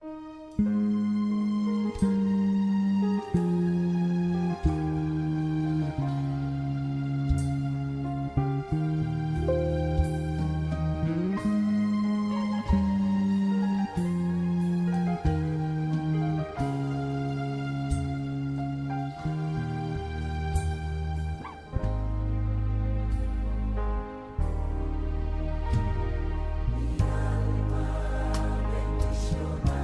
Mi alma bendishoná.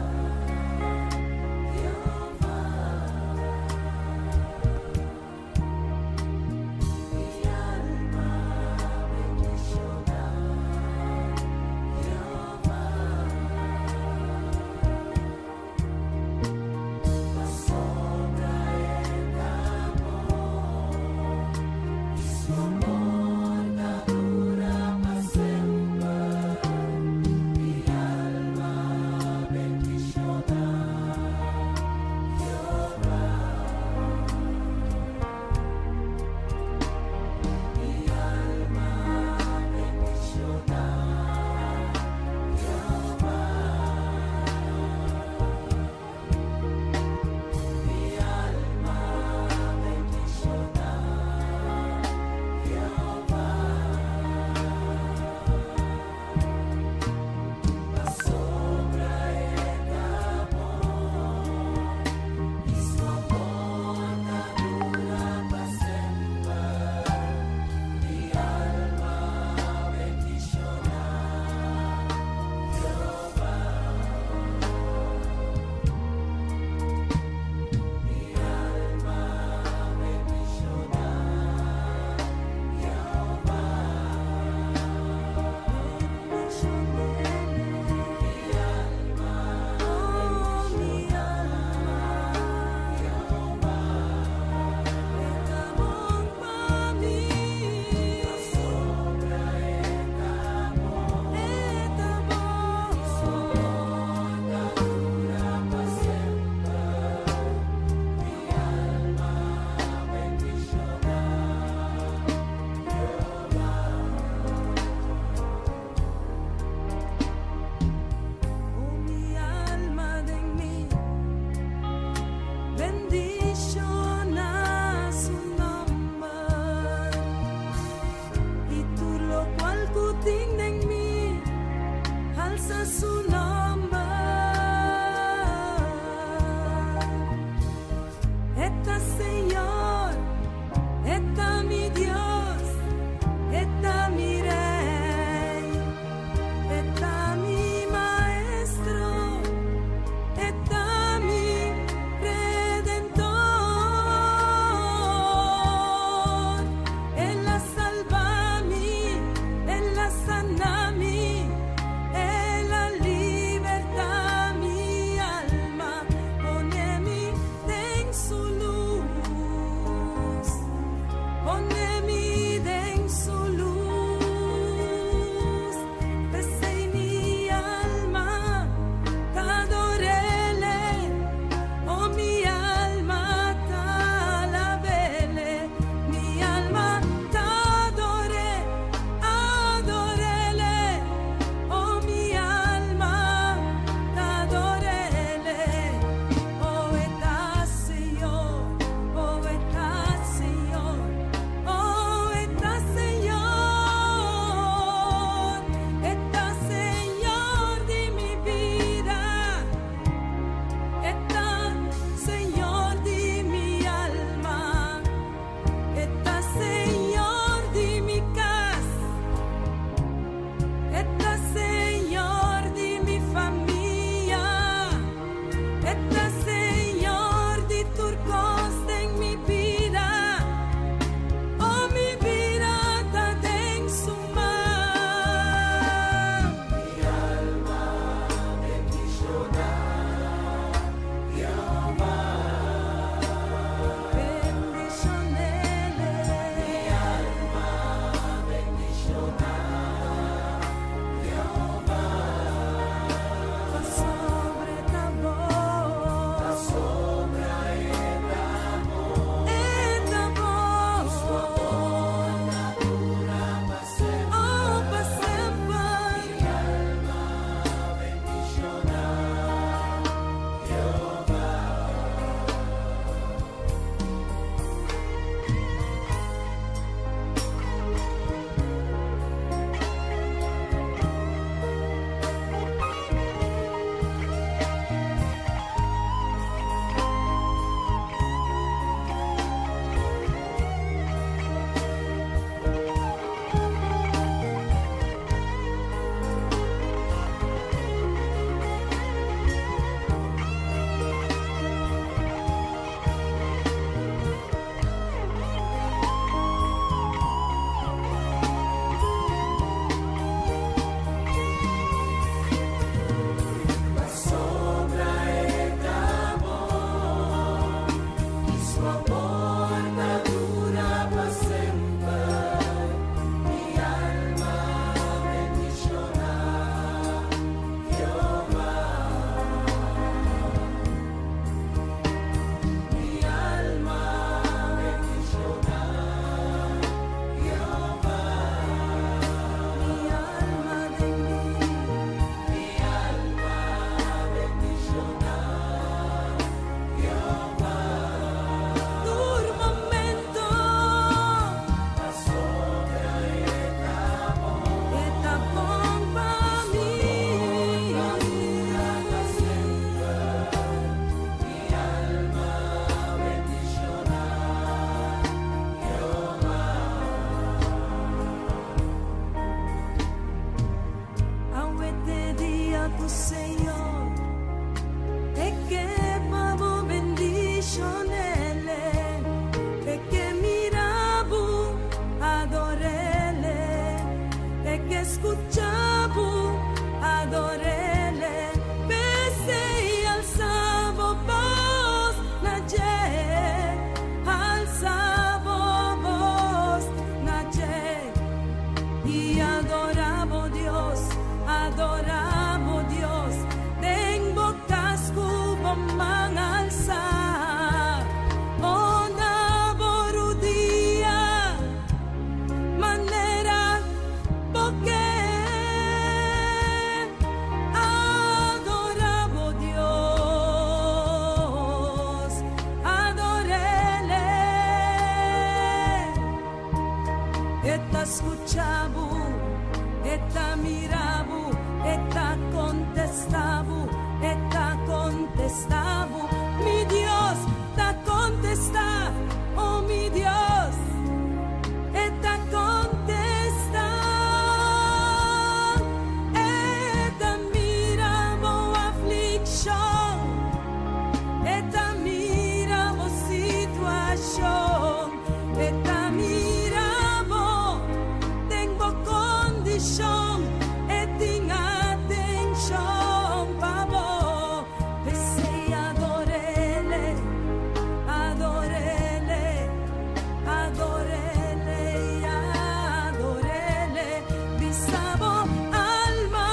E ta skucha bo, e ta mira bo, e ta kontestá bo, e ta kontestá bo. Mi Dios ta kontestá, oh mi Dios, e ta kontestá. E ta mira bo aflikshon, e ta mira bo situashon, e ta mira bo den bo kondishon, e tin atenshon pa bo. P'esei ador'Ele, ador'Ele, ador'Ele, ador'Ele. Bisa bo alma,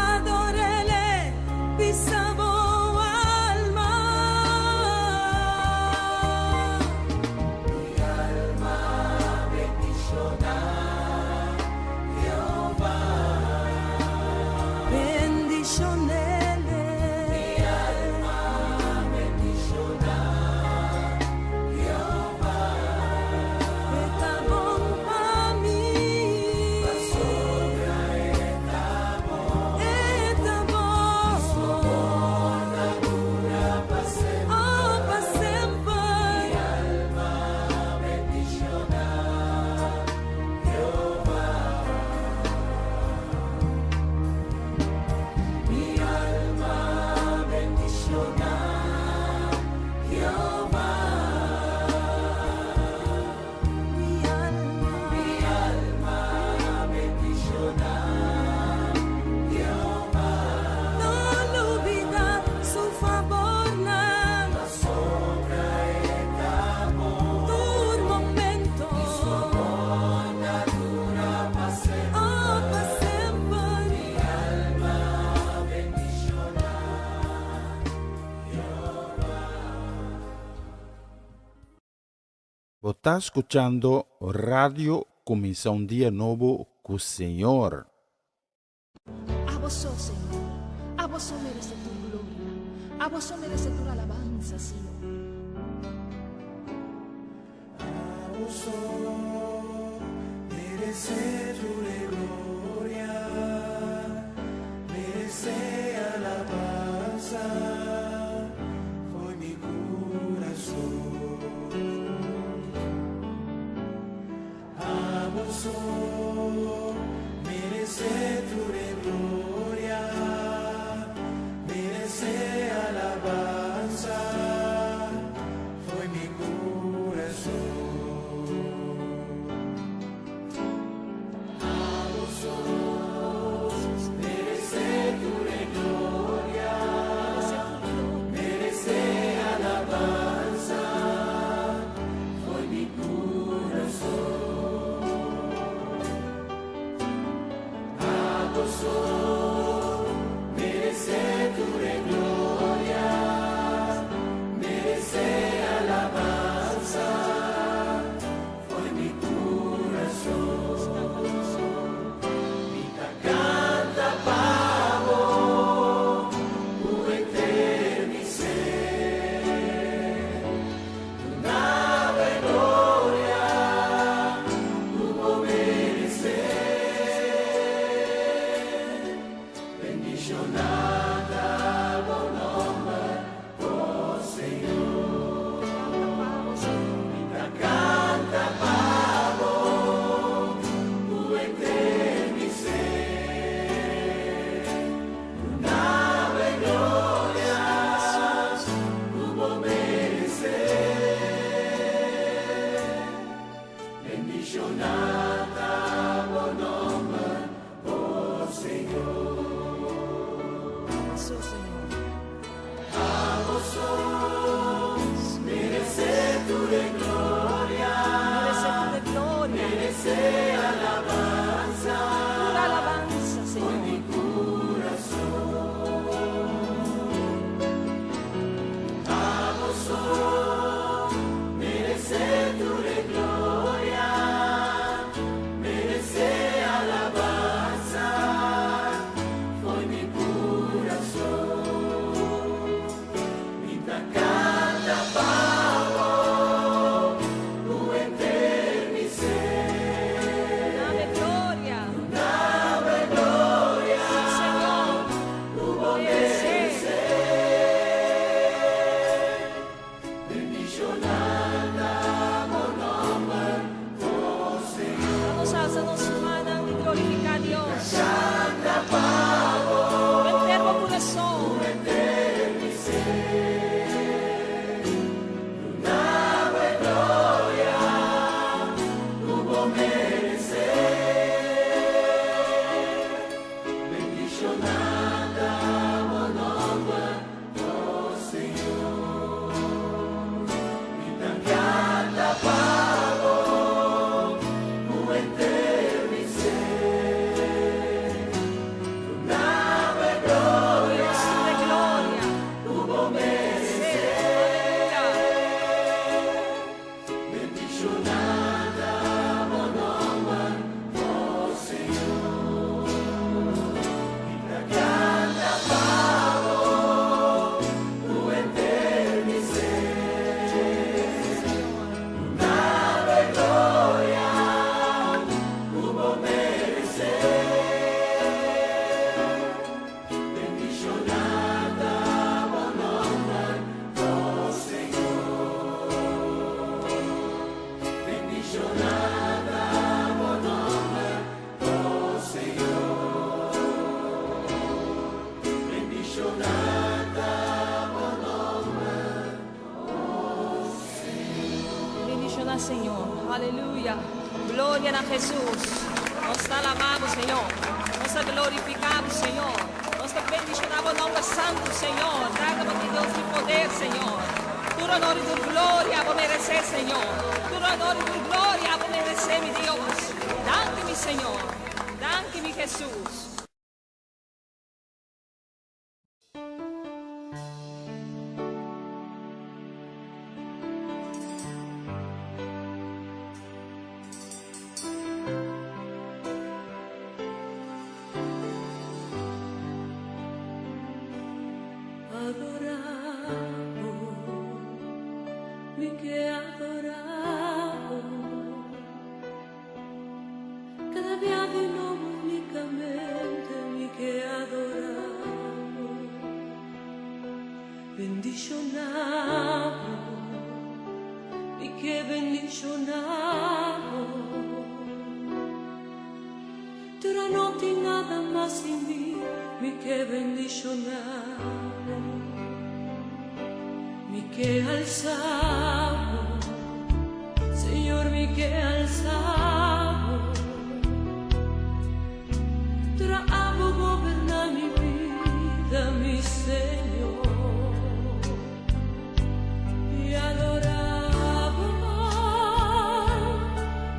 ador'Ele, bisa bo alma. Mi alma bendishoná Jehová. Bendishon'Ele. Mi alma bendishoná Jehová. E ta bon pa mi. Pasobra e ta bon. E ta bon. I su amor ta dura pa semper. Oh, pa semper. Mi alma bendishoná Jehová. Mi alma bendishoná Jehová. Mi alma, mi alma bendishoná Jehová. No lubidá su fabornan. Pasobra e ta bon. Tur momento. I su amor ta dura pa semper. Oh, pa semper. Mi alma bendishoná Jehová. Bo ta skuchando Radio Kuminsá un Dia Nobo ku Señor. Abo so, Señor, abo so merece tur gloria, abo so merece tur alabansa, Señor. Abo so merece tur e gloria, merece alabansa foi mi corazón. Abo so merece tur e gloria, merece alabansa foi mi corazón. Abo so merece tur e gloria, merece alabansa foi mi corazón. Abo so merece tur e gloria, merece alabansa foi mi corazón. Mi ta canta pa bo, ku henter mi ser. Duna bo e gloria, ku bo merece. Bendishoná ta bo nomber, oh Señor. Mi ta canta pa bo, ku henter mi ser. Duna bo e gloria, ku bo merece. Bendishoná ta bo nomber, oh Señor. Abo so, Señor. Abo so merece tur e gloria, Merece tur e gloria, merece alabansa, tur alabansa, foi mi Señor. corazón. Abo so merece tur e gloria, merece alabansa, foi mi corazón. Mi ta glorifiká Dios. Ku henter bo kurason. Dios tur e gloria. Meresé. Aleluya. Bendiciona Señor. Aleluya. Gloria na Jesus. Nos ta alabá Bo, Señor. Nos ta glorifiká Bo, Señor. Nos ta bendicioná Bo nomber santu, Señor. Tata, Bo ta Dios di poder, Señor. Tur honor i tur gloria Bo meresé, Señor. Tur honor i tur gloria Bo meresé, mi Dios. Danki, mi Señor. Danki, mi Jesus. Adorabo, mi ke adorabo. Kada dia di nobo únikamente mi ke adorabo. Bendishonabo, mi ke bendishonabo. Pero no tin nada mas den mi, mi ke bendishonabo. Mi ke alsabo, Señor, mi ke alsabo. Pero abo goberná mi bida, mi Señor. I adorabo,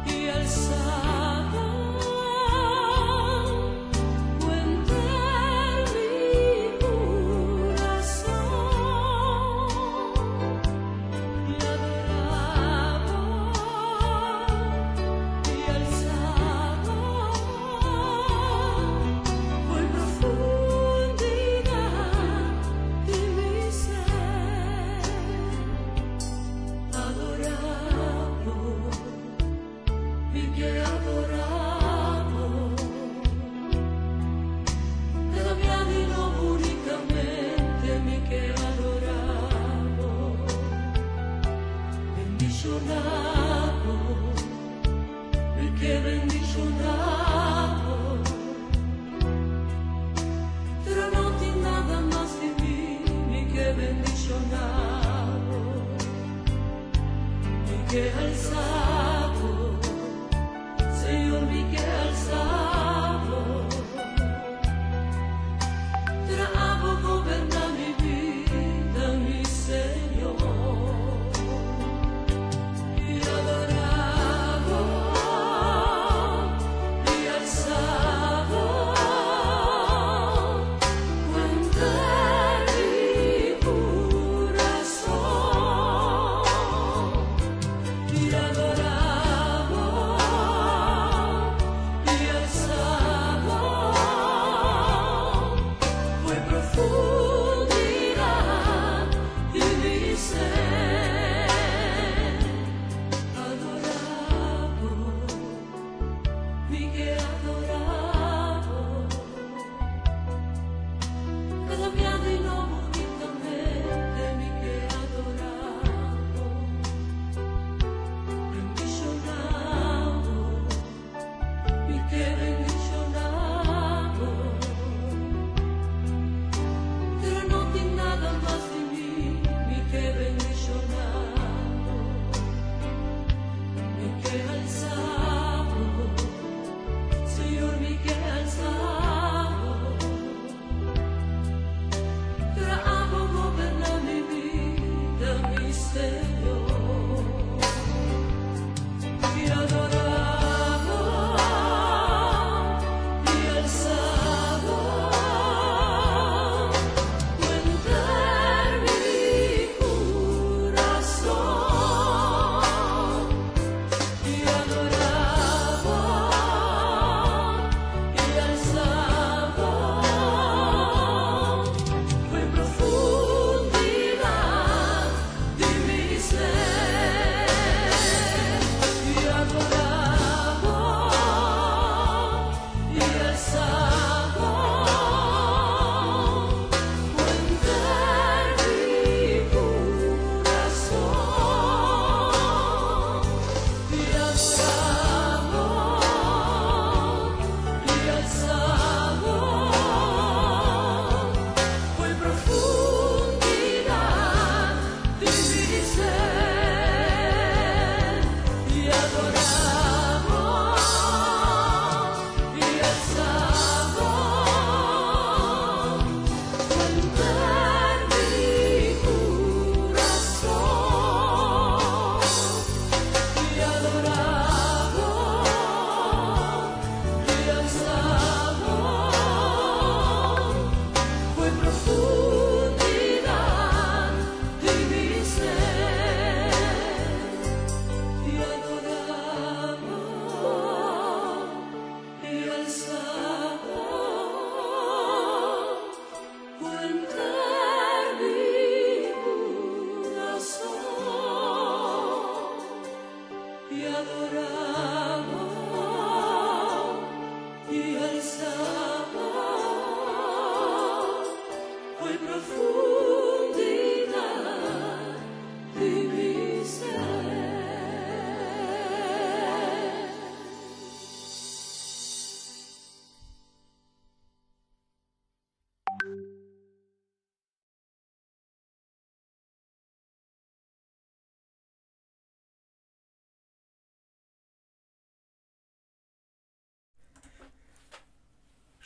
i alsabo, ku henter mi kurason. I adorabo, i alsabo, for profundidat di mi ser. Adorabo, mi ke adorabo. Kada dia di nobo únikamente mi ke adorabo. Bendishonabo, mi ke bendishonabo. Pero no tin nada mas den mi, mi ke bendishonabo. Mi ke alsabo, Señor, mi ke alsabo. Pero abo goberná mi bida, mi Señor. I adorabo, i alsabo, ku henter mi kurason. I adorabo, i alsabo, for profundidat di mi ser. Adorabo, mi ke adorabo. Kada dia di nobo únikamente mi ke adorabo. Bendishonabo, mi ke bendishonabo.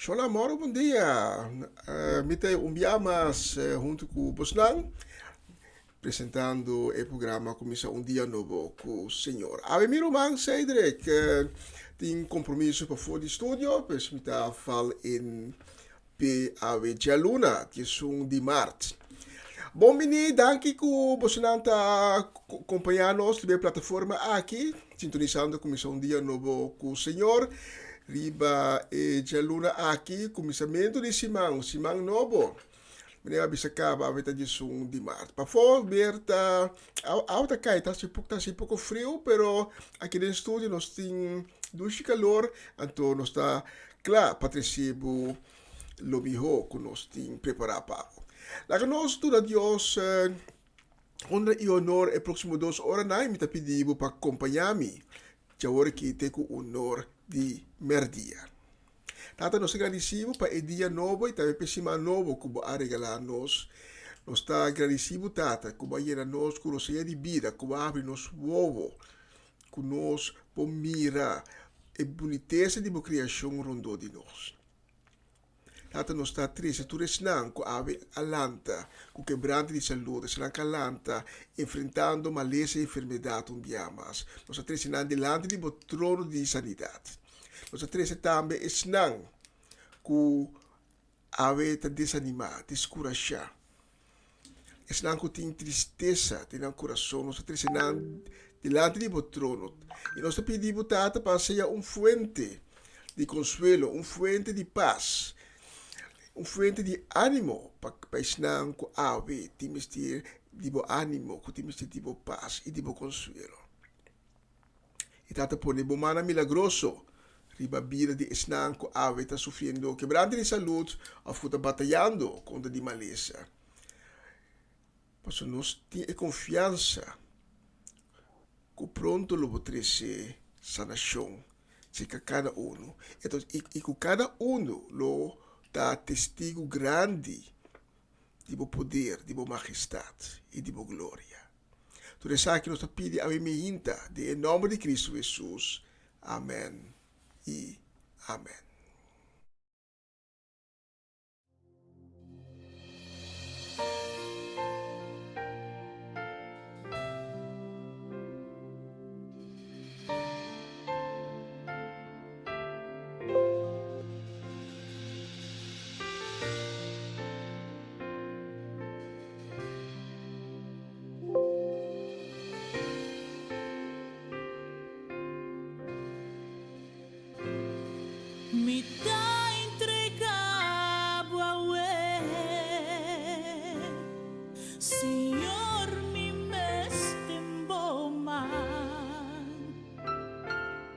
Shola moro bon dia. Mi ta un bia mas huntu ku bosnan presentando e programa Kuminsá un Dia Nobo ku Señor. Awe mi ruman Cedric tin kompromiso pafó di studio, pues mi ta val in Pe awe djaluna, 11 di mart. Bon bini, danki ku bosonan ta kompañá nos riba e plataforma aki, sintonisando Kuminsá un Dia Nobo ku Señor. Riba e djaluna aki, kuminsamentu di siman, un siman nobo. Meneer a bisa kaba awe ta 11 di mart. Pafó weer ta, awa ta kai, ta hasi ta hasi poko friu, pero aki den studio nos tin dushi kalor, anto nos ta Kla pa trese bo lo mihó ku nos tin prepará pa bo. Laga nos duna Dios honra i honor e próksimo dos oranan i mi ta pidi bo pa kompañá mi djawor aki te ku unor di mèrdia. Tata, nos ta gradisí bo pa e dia nobo i tambe pa e siman nobo ku bo a regalá nos. Nos ta gradisí bo, Tata, ku bo a yena nos ku rosea di bida, ku bo a habri nos wowo Ku nos por mira e bunitesa di bo kreashon rondó di nos. Tata, nos ta trese tur esnan ku awe a lanta ku kebrante di salud, esnan ku a lanta enfrentando malesa i enfermedat un bia mas. Nos ta trese nan dilanti di bo trono di sanidat. Nos ta trese tambe esnan ku awe ta desanimá, deskurashá. Esnan ku tin tristesa den nan kurason, nos ta trese nan dilanti di bo trono. I nos ta pidi bo, Tata, pa sea un fuente di konsuelo, un fuente di pas, un fuente di ánimo pa esnan ku awe tin mester di bo ánimo, ku tin mester di bo pas i di bo konsuelo. I Tata pone bo mannan milagroso riba bida di esnan ku awe ta sufriendo kebrante di salud òf ku ta batayando kontra di malesa. Pasobra nos tin e konfiansa ku pronto lo bo trese sanashon serka kada unu i ku kada unu lo ta testigu grandi di bo poder, di bo magestat i di bo gloria. Tur esaki nos ta pidi awe mihinta den e nomber di Cristo Jesus. Amen i amen. Mi ta entrega bo awe, Señor, mi mes den bo man.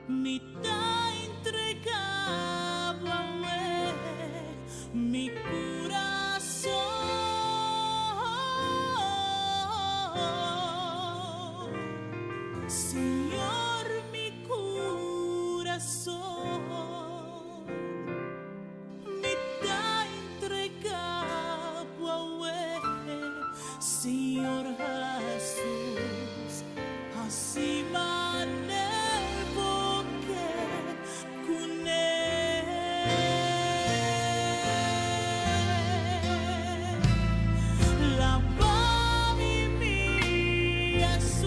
Mi ta entrega bo awe, mi curason. Señor, mi curason. Mi ta entrega bo awe, Señor Jesus, haci manera bo ke cune. Laba mi, mi Jesus,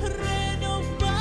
renoba.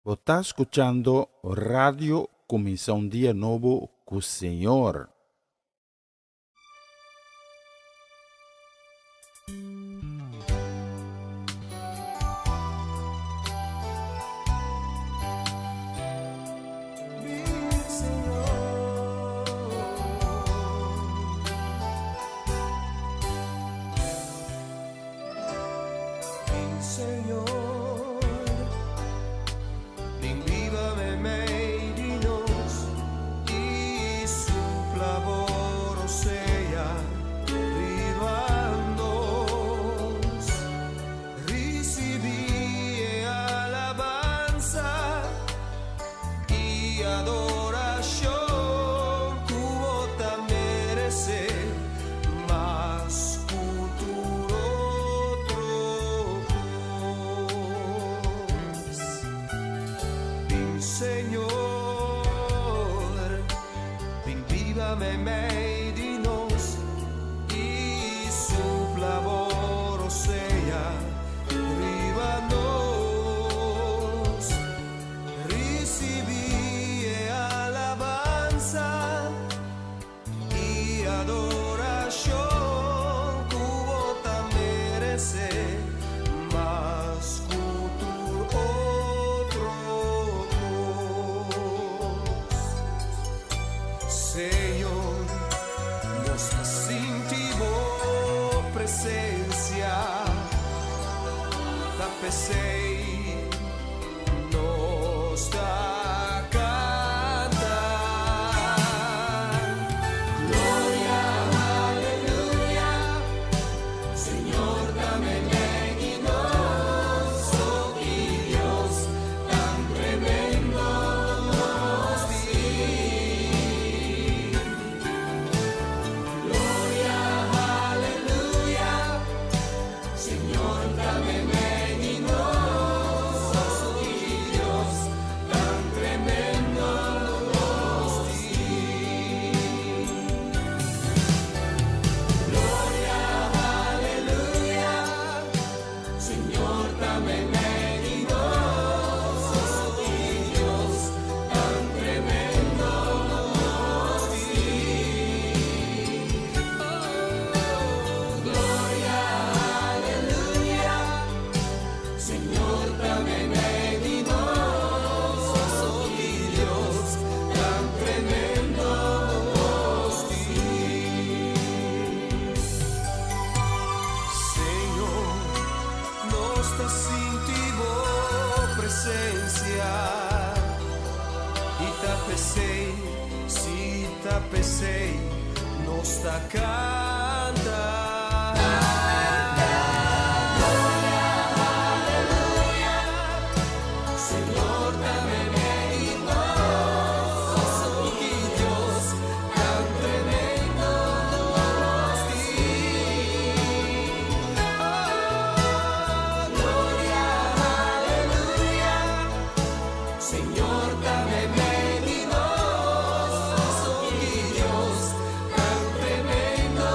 Bo ta skuchando Radio Kuminsá un Dia Nobo ku Señor. Señor, bin biba meimei di nos i supla bo rosea riba nos. Risibí e alabansa i adorashon ku bo ta meresé, mas ku tur otro kos. Bin Señor, bin biba meimei di nos i supla bo rosea riba nos. Risibí e alabansa i adorashon ku bo ta meresé, mas ku tur otro kos. Señor, nos ta sinti bo presensia, ta p'esei nos ta kanta. Gloria, aleluya, Señor, ta meimei di nos, oh Dios, tan tremendo nos tin. Gloria, aleluya, Señor, ta meimei di nos, oh Dios, tan tremendo nos tin. Gloria, aleluya, Señor, ta meimei di nos, oh Dios, tan tremendo nos tin. Oh, gloria, aleluya, Señor, ta meimei di nos, oh Dios, tan tremendo nos tin. Señor, nos ta sinti bo presensia i ta p'esei, si ta p'esei, nos ta kanta. Gloria, aleluya, Señor, ta meimei di nos, oh Dios, tan tremendo nos tin. Oh, gloria, aleluya, Señor, ta meimei di nos, oh Dios, tan tremendo.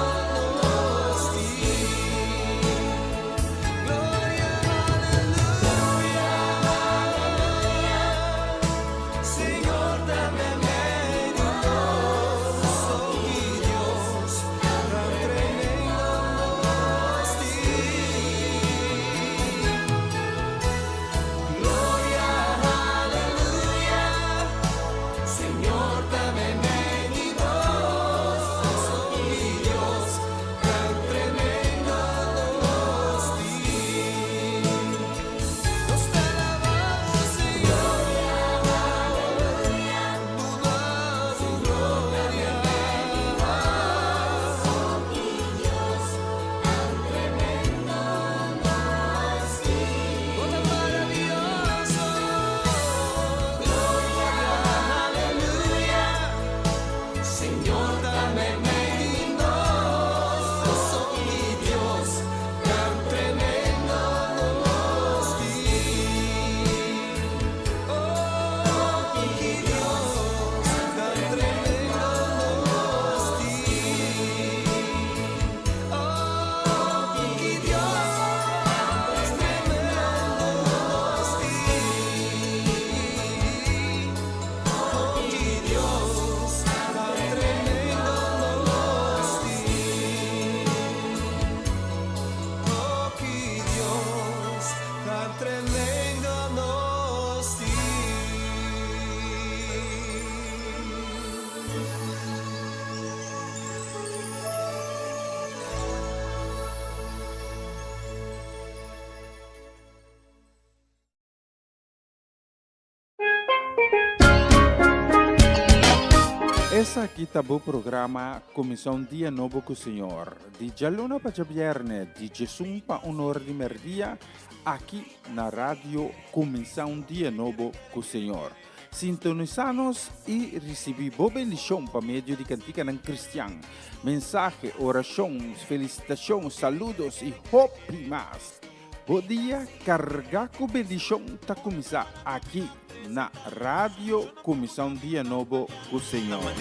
Esaki ta bo programa Kuminsá un Dia Nobo ku Señor, di djaluna pa djabièrnè, di djesun pa un ora di mèrdia, aki na Radio Kuminsá un Dia Nobo ku Señor. Sintonisá nos i risibí bo bendishon pa medio di kantikanan kristian, mensahe, orashon, felisitashon, saludos i hopi mas. Bo dia kargá ku bendishon ta kuminsá aki na Radio Kuminsá un Dia Nobo ku Señor.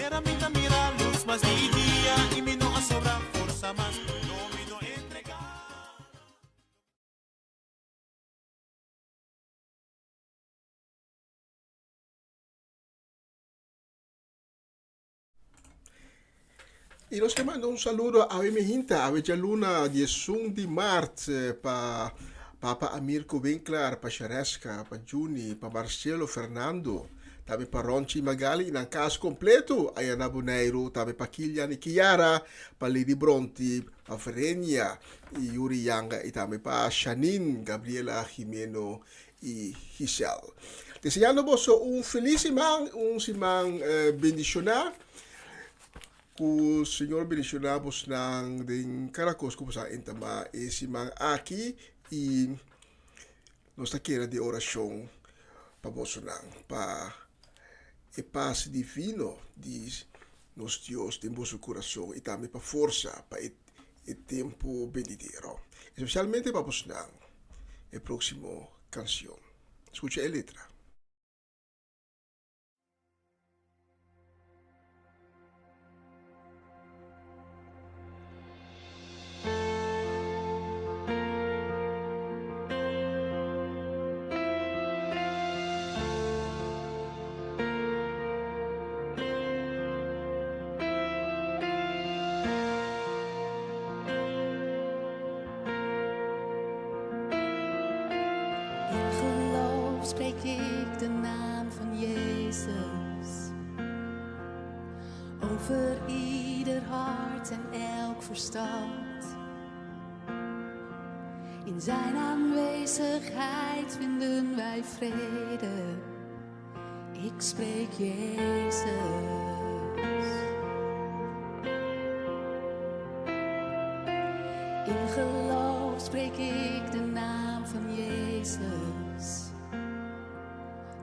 I nos ke manda un saludo awe mihinta, awe djaluna 11 di mart pa Papa Amirko Winklar, pa Shareska, pa Juni, pa Marcelo Fernando, tambe pa Ronchi Magali i nan kas kompleto aya na Boneiru, tambe pa Kilian i Kiara, pa Lady Bronti, pa Verenia i Yuri Yanga i tambe pa Shanin, Gabriela Jimeno i Giselle. Deseando boso un feliz siman, un siman bendishoná. Ku Señor bendishoná bosnan den kada kos ku boso a entamá e siman aki i nos ta kere di orashon pa bosonan pa e pas divino di nos Dios den boso kurason i tambe pa forsa pa e e tempu benidero. Especialmente pa bosnan e próximo canción. Escucha e letra. In geloof spreek ik de naam van Jezus. Over ieder hart en elk verstand. In zijn aanwezigheid vinden wij vrede. Ik spreek Jezus. In geloof spreek ik de naam van Jezus.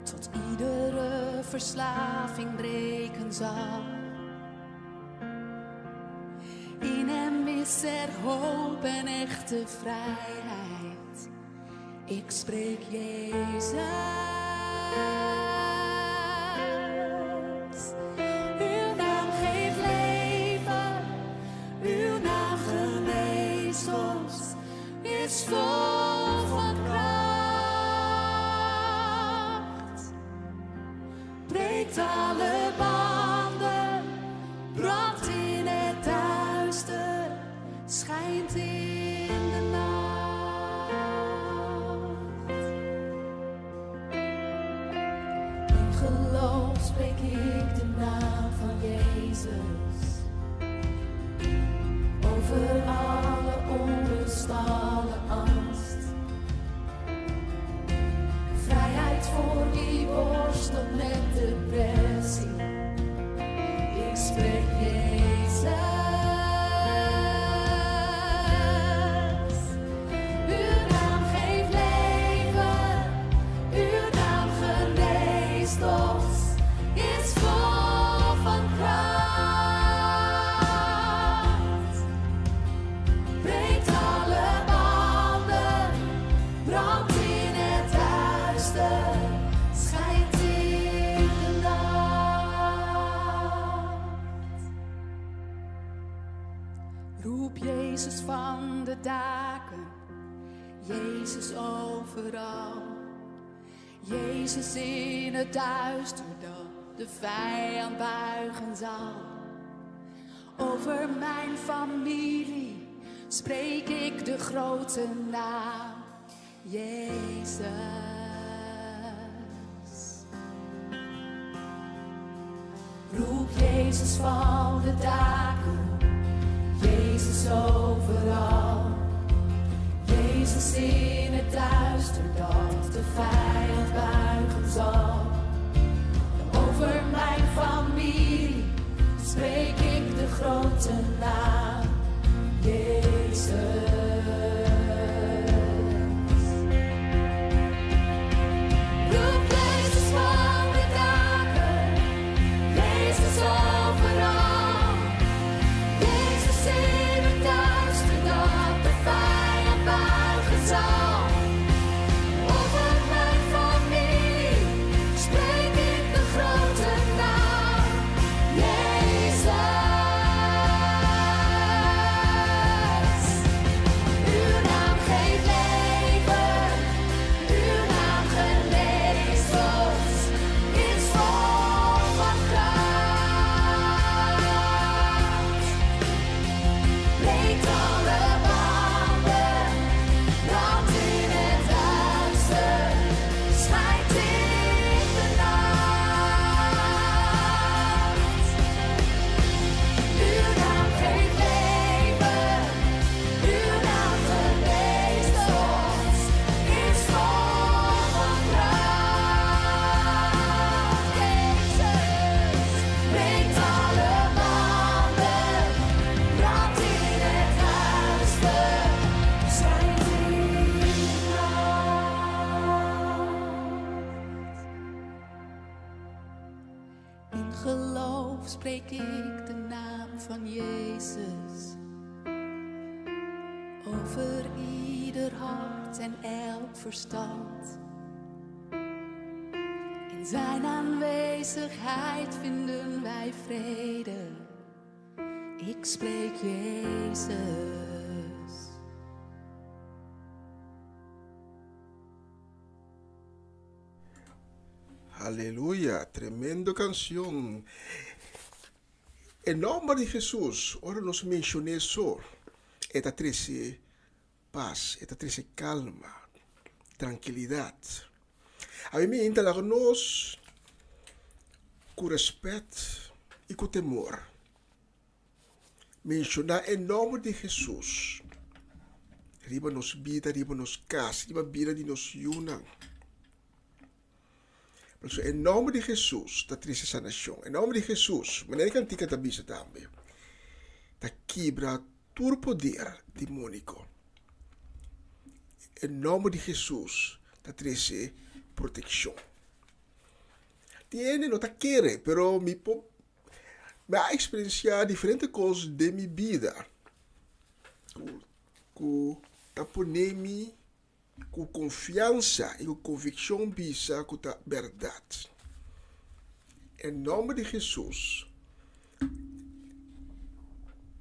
Tot iedere verslaving breken zal. In hem is er hoop en echte vrijheid. Ik spreek Jezus. Uw naam geeft leven, uw naam geneest ons, is vol van kracht. Breekt alle banden, brandt in het duister, schijnt in de nacht. In geloof spreek ik de naam van Jezus. Over alle onrust, alle angst. Vrijheid voor wie worstelt met depressie. Ik spreek Jezus. Uw naam geeft leven, uw naam geneest ons, is vol van kracht. Breekt alle banden, brandt in het duister, schijnt in de nacht. Roep Jezus van de daken, Jezus overal. Jezus in het duister dat de vijand buigen zal. Over mijn familie spreek ik de grote naam, Jezus. Roep Jezus van de daken, Jezus overal. Jezus in het duister dat de vijand buigen zal. geloof spreek ik de naam van Jezus. Over ieder hart en elk verstand. In zijn aanwezigheid vinden wij vrede. Ik spreek Jezus. Aleluya, tremendo kansion. E nòmber di Hesus, ora nos menshon'é so, e ta trese pas, e ta trese kalma, trankilidat. Ami mi inta laga nos ku rèspèt i ku temor menshoná e nòmber di Hesus riba nos bida, riba nos kas, riba bida di nos yunan. Pasobra e nòmber di Hesus ta trese sanashon. E nòmber di Hesus, manera e kantika ta bisa tambe, ta kibra tur poder demóniko. E nòmber di Hesus ta trese protekshon. Tin hende no ta kere, pero mi por mi a eksperensiá diferente kos den mi bida ku ku ta pone mi ku konfiansa i ku konvikshon bisa ku ta bèrdat. E nòmber di Hesus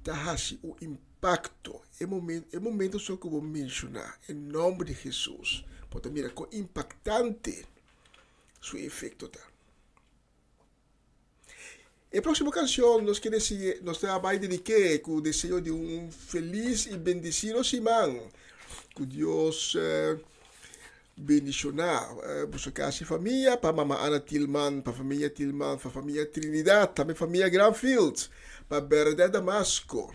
ta hasi un impakto. E momento, e momento so ku bo menshoná e nòmber di Hesus, bo ta mira kon impaktante su efekto ta. E próksimo kanshon nos ke desi nos ta bai dedik'é ku deseo di un felis i bendisido siman. Ku Dios bendishoná boso kas i famia, pa Mama Ana Tilman, pa famia Tilman, pa famia Trinidad, tambe famia Granfield, pa Bernadette Damasco.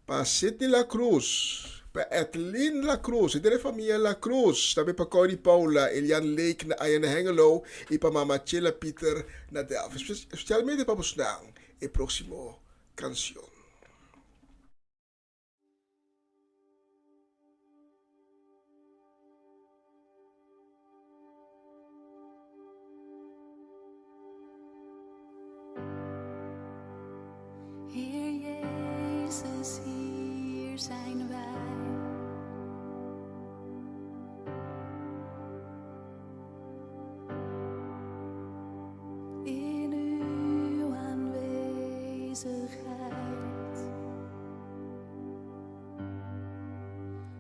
Pa Sidney La Cruz, pa Ethelyn La Cruz, henter e famia La Cruz, tambe pa Corrie Paula, Elian Lake na aya na Hengelo y pa Mama Chela Pieter na Delft. Especialmente pa bosnan e proximo cancion. Heer Jezus, hier zijn wij. In uw aanwezigheid.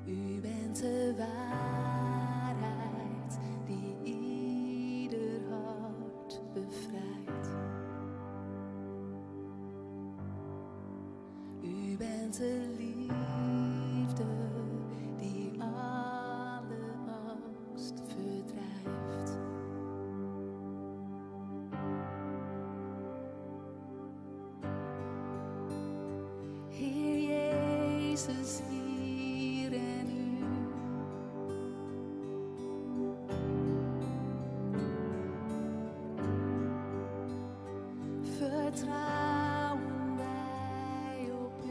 U bent de waarheid die ieder hart bevrijdt. U bent de liefde die alle angst verdrijft. Heer Jezus, hier en nu. Vertrouwen wij op U.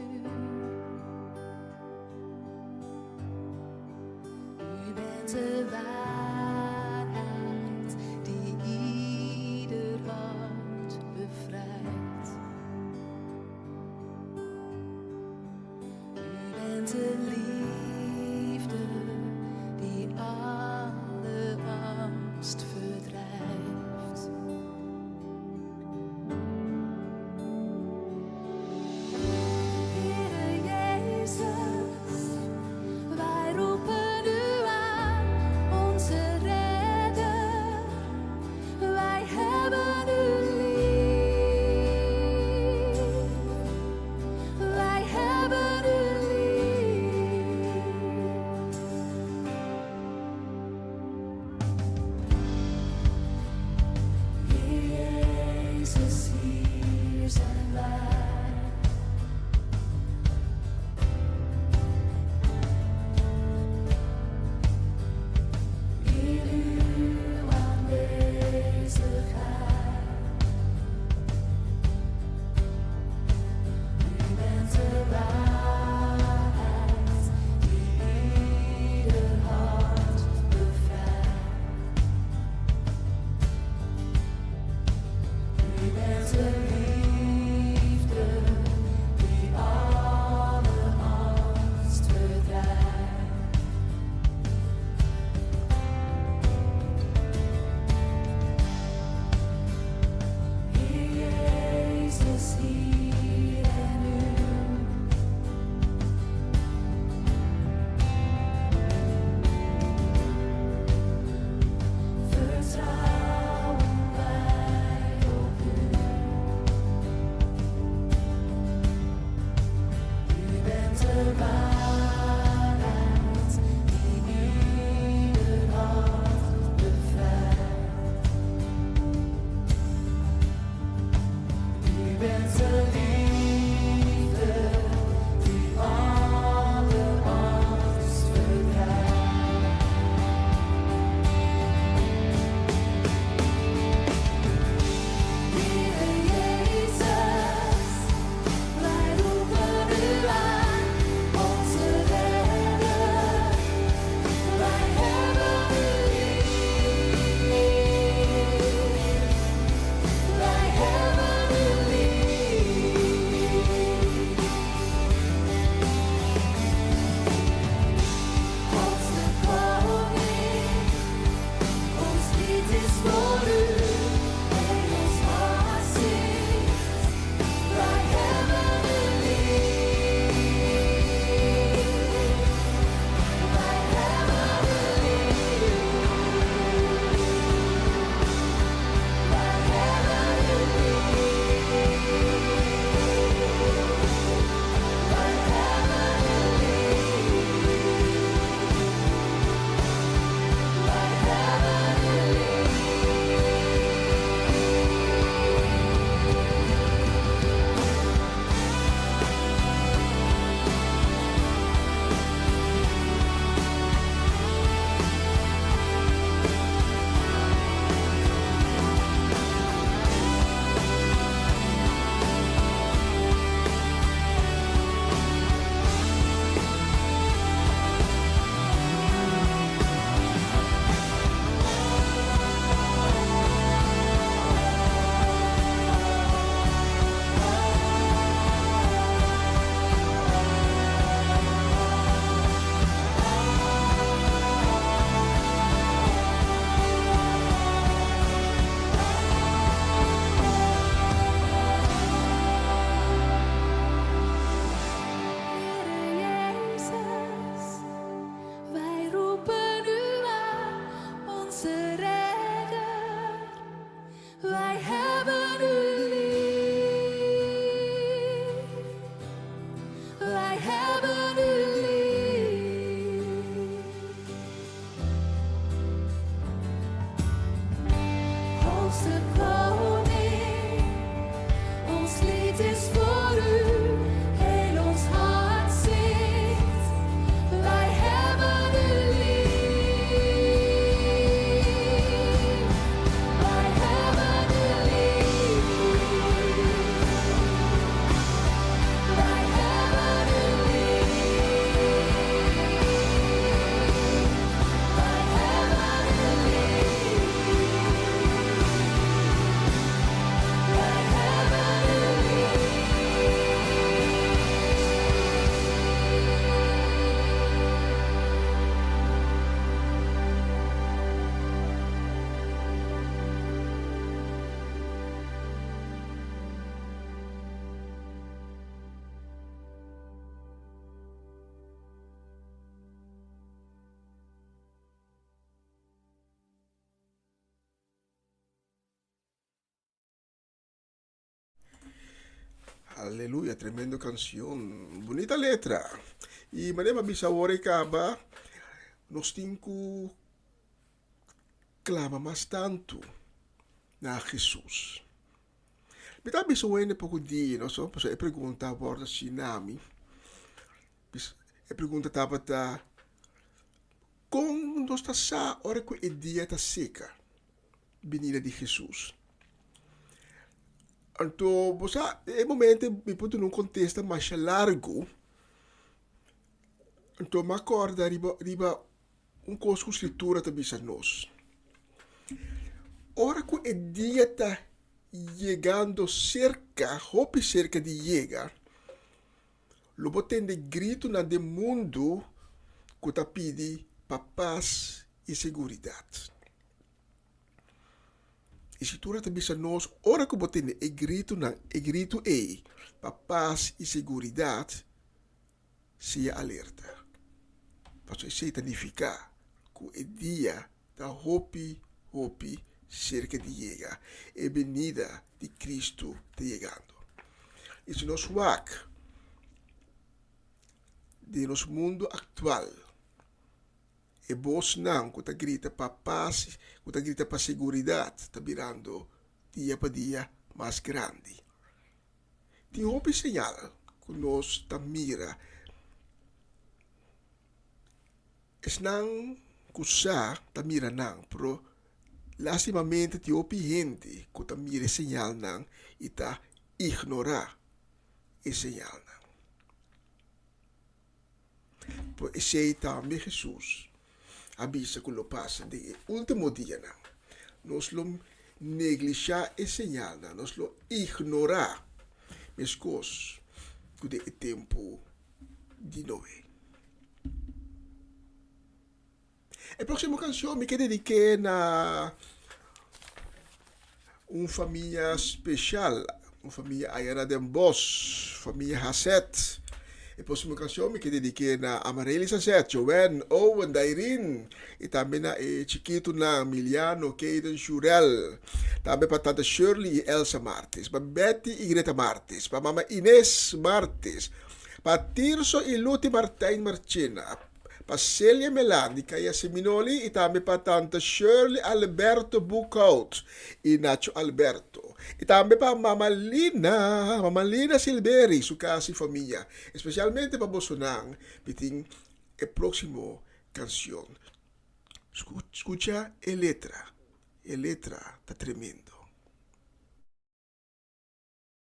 U bent de waarheid die ieder hart bevrijdt. U bent de liefde die alle angst verdrijft. Heere Jezus, wij roepen U aan, onze. Onze redder, wij hebben u lief. Wij hebben u lief. Hoogste koning, ons lied is voor u, heel ons hart zingt. Wij hebben u lief. Wij hebben u lief. Wij hebben u lief. Wij hebben u lief. Wij hebben u lief. Aleluya, tremendo kanshon. Bunita letra. I manera mi a bisa awor e kaba, nos tin ku klama mas tantu na Hesus. Mi ta bisa un hende poko dia, no so, pasobra e pregunta a wòrdu hasi na mi. E pregunta tabata, Kon nos ta sa ora ku e dia ta seka, binida di Hesus? Anto, bo sa, e momento mi por duna un kontesta masha largu. Anto mi a kòrda riba riba un kos ku Skritura ta bisa nos. Ora ku e dia ta yegando serka, hopi serka di yega, Lo bo tende gritunan den mundu ku ta pidi pa pas i seguridat. E Skritura ta bisa nos, ora ku bo tende e gritunan, e gritu ei pa pas i seguridat, sea alerta. Pasobra esei ta nifiká ku e dia ta hopi, hopi serka di yega. E benida di Kristu ta yegando. I si nos wak den nos mundu aktual, e bosnan ku ta grita pa pas, ku ta grita pa seguridat ta birando dia pa dia mas grandi. Tin hopi señal ku nos ta mira. Esnan ku sa ta mira nan, pero lastimamente tin hopi hende ku ta mira e señalnan i ta ignorá e señalnan. Por esei tambe Hesus a bisa ku lo pasa den e último dianan. Nos lo neglishá e señalnan, nos lo ignorá, meskos ku den e tempu di Noe. E próximo canción mi ke dediqué na un familia special, un familia allá na Den Bosch, familia Hasset. E próximo canción mi ke dediqué na Amarelys Hasset, Joanne, Owen, Dairin y tambe na e chikitonan Miliano, Kaden, Shurel. Tambe pa tanta Shirley y Elsa Martis, pa Betty y Greta Martis, pa mama Inés Martis, Pa Tirso y Luti Martijn Marchena, pa Celia Melan di Kaya Seminoli y tambe pa tanta Shirley Alberto Boekhout y Nacho Alberto. Y tambe pa mama Lina, mama Lina Silberi, su casa y famia. Especialmente pa bosonan mi tin e proximo cancion. Scucha e letra, e letra ta tremendo.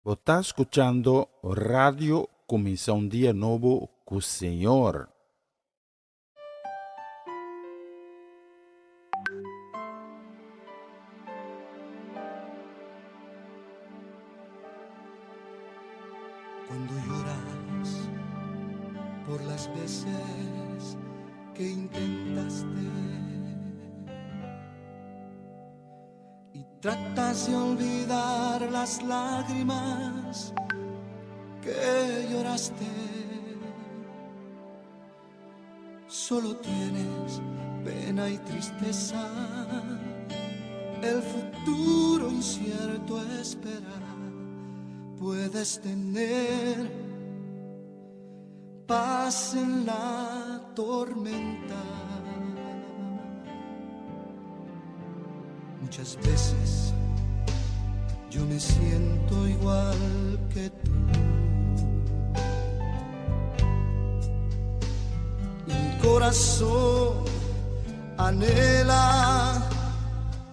Bo ta skuchando Radio Kuminsá un Dia Nobo ku Señor. Cuando lloras por las veces que intentaste Y tratas de olvidar las lágrimas que lloraste. Solo tienes pena y tristeza. El futuro incierto esperar. Puedes tener paz en la tormenta. Muchas veces yo me siento igual que tú. Y mi corazón anhela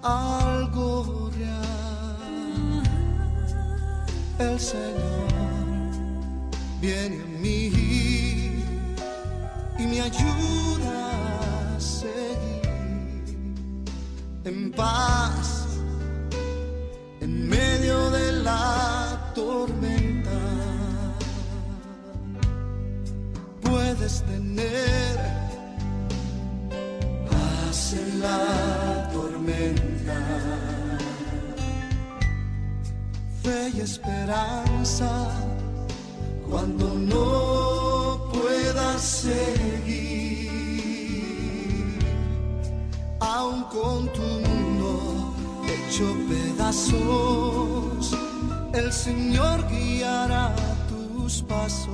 algo real. El Señor viene a mí y me ayuda a seguir en paz en medio de la tormenta. Puedes tener paz en la tormenta, fe y esperanza cuando no puedas seguir, aun con tu mundo hecho pedazos, el Señor guiará tus pasos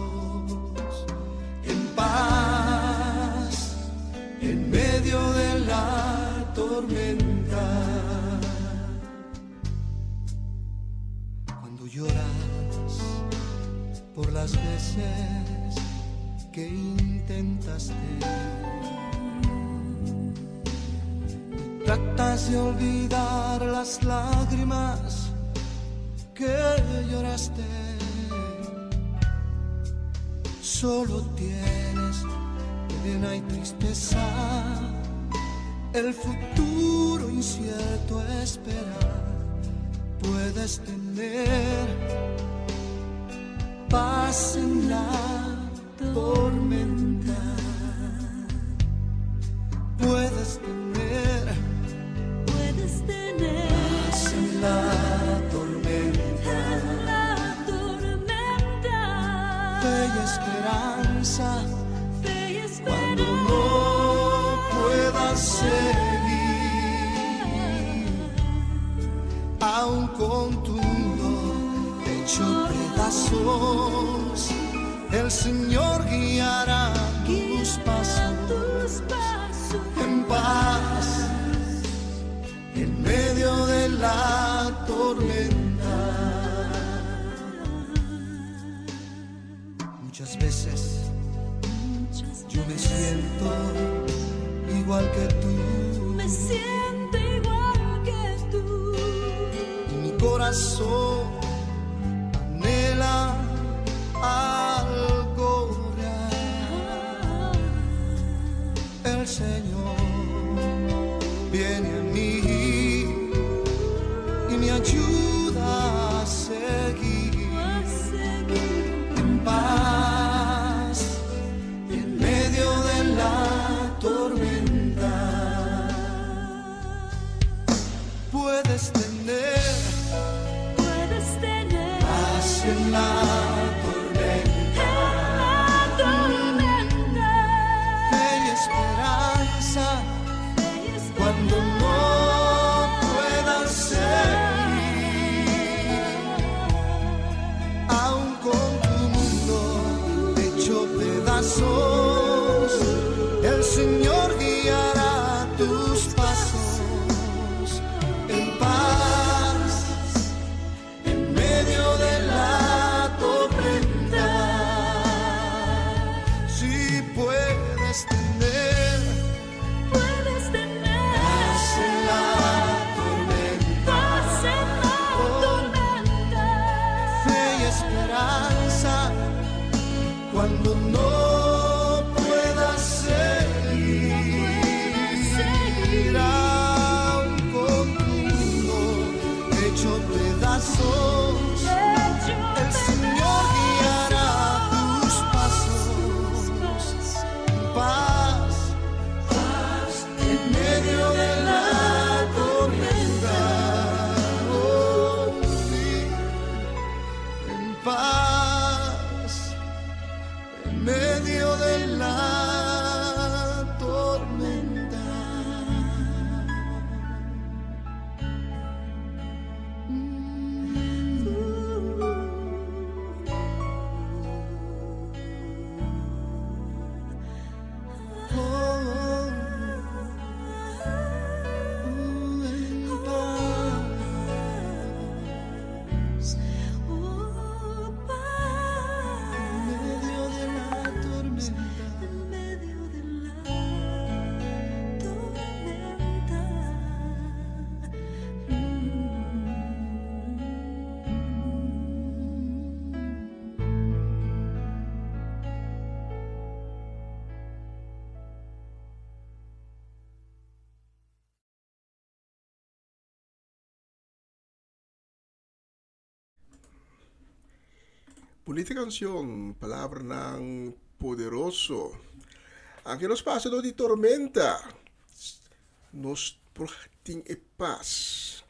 en paz en medio de la tormenta. Cuando lloras por las veces que intentaste y tratas de olvidar las lágrimas que lloraste, solo tienes pena y tristeza, el futuro incierto esperar. Puedes tener paz en la tormenta. Puedes tener Puedes tener paz en la tormenta. en la tormenta Fe y esperanza fe y cuando no puedas seguir, aun con tu mundo hecho pedazos, el Señor guiará tus pasos tus pasos en paz en medio de la tormenta. Muchas veces yo me siento igual que tú Me siento igual que tú. y mi corazón anhela algo real. El Señor viene a mí y me ayuda a seguir A seguir en paz en medio de la tormenta. Puedes tener Puedes tener paz en la tormenta, en la tormenta fe y esperanza fe y cuando no puedas seguir, aun con tu mundo hecho pedazos, el Señor guiará tus pasos en paz en medio de la tormenta. Bunita canción, palabranan poderoso. Aunke nos pasa door di tormenta, nos por tin e paz.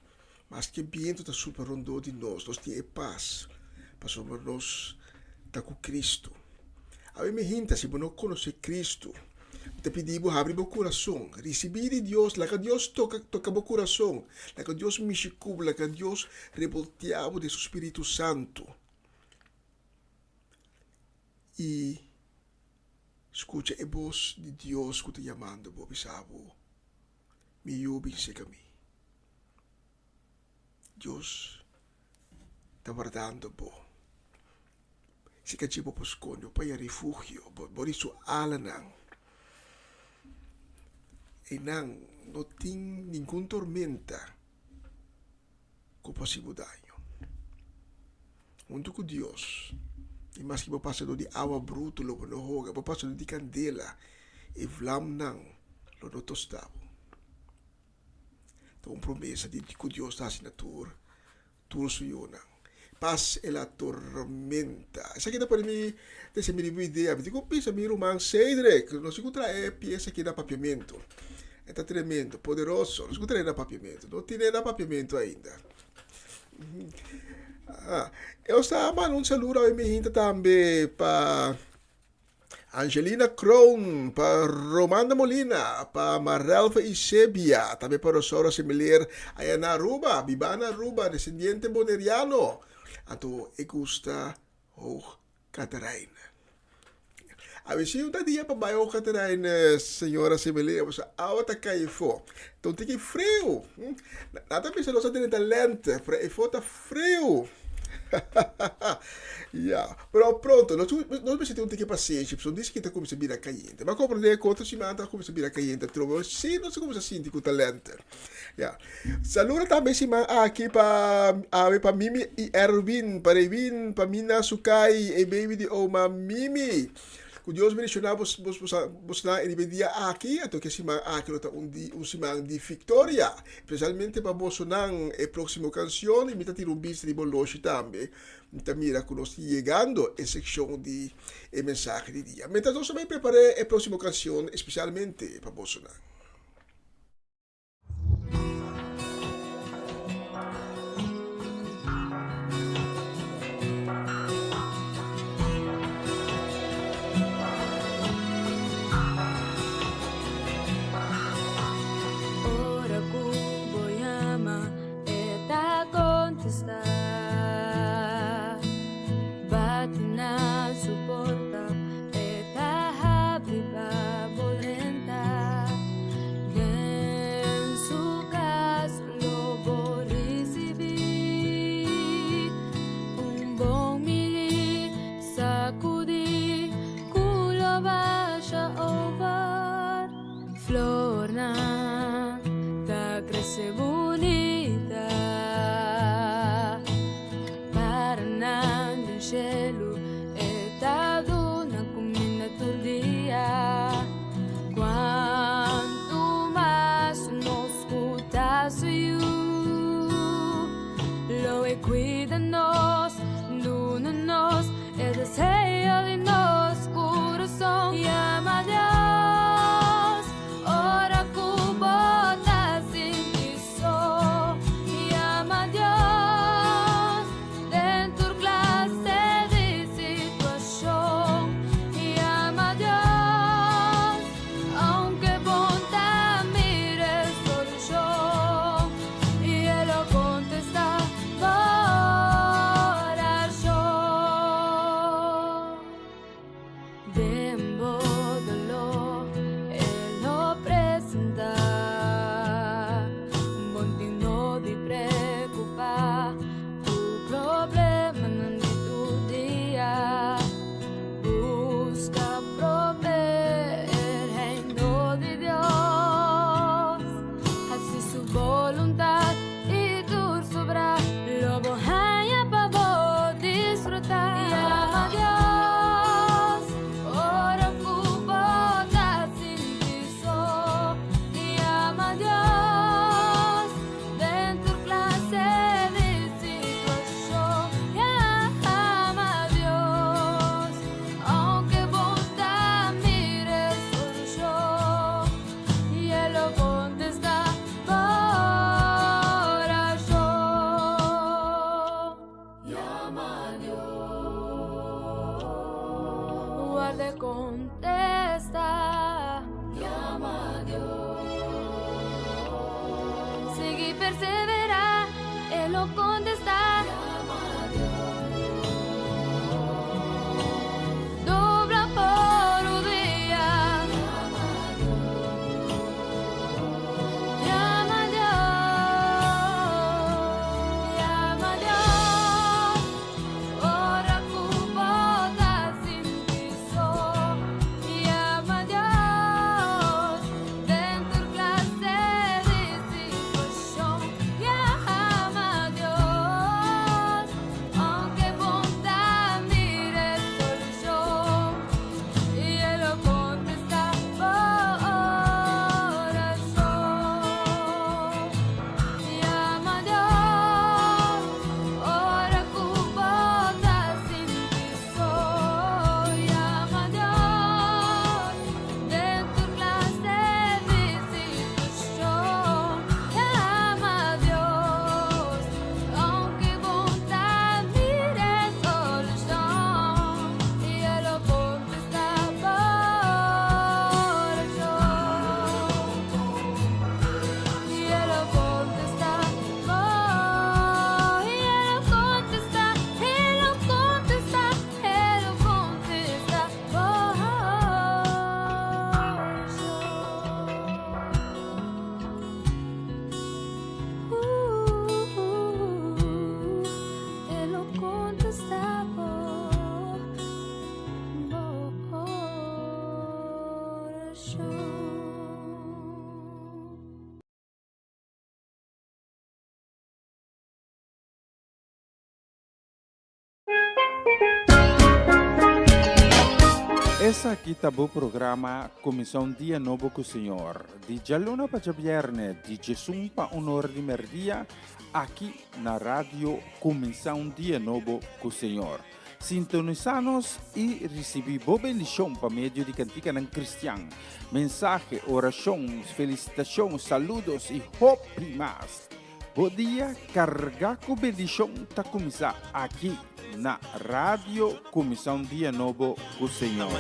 Maske biento ta supla rondó di nos, nos tin e paz, pasobra nos ta ku Cristo. Awe mi hinta, si bo no konosé Cristo, mi ta pidi bo habri bo kurason, risibí di Dios, laga Dios toka toka bo kurason, laga Dios mishi ku bo, laga Dios rebolteá bo den su Spiritu Santu. I skucha e bos di Dios ku ta yamando bo, bisa bo, Mi yu, bin seka mi. Dios ta wardando bo. Si ka dje bo por skonde, bo por haña refugio, bo bo di su alanan. Einan no tin ningun tormenta ku por hasi bo daño. Huntu ku Dios, i maske bo pasa dor di awa brutu lo bo no hoga, bo pasa dor di kandela, e vlamnan lo no tosta bo. Ta un promesa di ku Dios ta hasi na tur tur su yunan. Pas e la tormenta. Esaki ta pone mi ta mi riba idea. Mi tin ku bisa mi ruman Cedric, nos tin ku trae e piesa aki na papiamentu. E ta tremendo, poderoso. Nos tin ku trae na papiamentu. No tine na papiamentu ainda. Ah, eu sta manda un saludo a mi hinta tambe pa Angelina Kroon, pa Romanda Molina, pa Marelva Isebia, tambe pa Rosaura Semiler aya na Aruba, biba na Aruba, descendiente boneriano. Anto e gusta Hoog Caterijn. A ver si un ta dia pa bai Hoog Caterijn, señora Semiler, pasobra awa ta kai efo. Ta un tiki friu. Nan ta bisa nos a drenta lente, pero efo ta friu. Ya, pero pronto, nos nos mester tin un tiki pasenshi, pasobra un diski ta kuminsá bira kayente. Bo a komprendé ku otro siman ta kuminsá bira kayente atrobe, si nos a kuminsá sinti ku ta lente. Ya. Saludo tambe siman aki pa awe pa Mimi i Erwin, pa Rewin, pa Mina Sukai, e baby di oma Mimi. Ku Dios bendishoná bos bos bos bosnan e riba e dia aki, anto ku e siman aki lo ta un di un siman di viktoria, spesialmente pa bosonan e próksimo kanshon i mi ta tira un bista riba oloshi tambe, mi ta mira ku nos ta yegando e sekshon di e mensahe di dia. Mientras nos ta bai prepar'é e próksimo kanshon espesialmente pa bosonan. Ora ku bo yama, e ta kontestá. Bati na su porta, e ta habri pa bo drenta. Den su kas lo bo risibí un bon mili sakudí ku lo basha over. Flornan ta krese bunita. Paranan den shelu e ta duna kuminda tur dia. Kuantu mas nos ku ta su yu, lo e kuida nos, duna nos e deseo di nos kurason. Yama Dios ora ku bo ta sinti so. Yama Dios den tur klase di situashon. Yama Dios aunke bo ta mira e solushon, i e lo kontestá bo. perseverá, E lo kontestá. Dobla bo rudia. Yama Dios, yama Dios, ora ku bo ta sinti so. Yama Dios, den tur klase di situashon. Yama Dios, aunke bo n' ta mira e solushon. I e lo kontestá bo orashon. Yama Dios, ora ku bo ta sinti so. Yama Dios, den tur klase di situashon. Yama Dios, aunke bo n' ta mira e solushon. I e lo kontestá bo orashon. I e lo kontestá bo, i e lo kontestá, e lo kontestá, e lo kontestá bo orashon. E lo kontestá bo orashon. Esaki ta bo programa Kuminsá un Dia Nobo ku Señor, di djaluna pa djabièrnè di djesun pa un ora di mèrdia, aki na Radio Kuminsá un Dia Nobo ku Señor. Sintonisá nos i risibí bo bendishon pa medio di kantikanan kristian, mensahe, orashon, felisitashon, saludos i hopi mas. Bo dia kargá ku bendishon ta kuminsá aki na Radio Kuminsá un Dia Nobo ku Señor.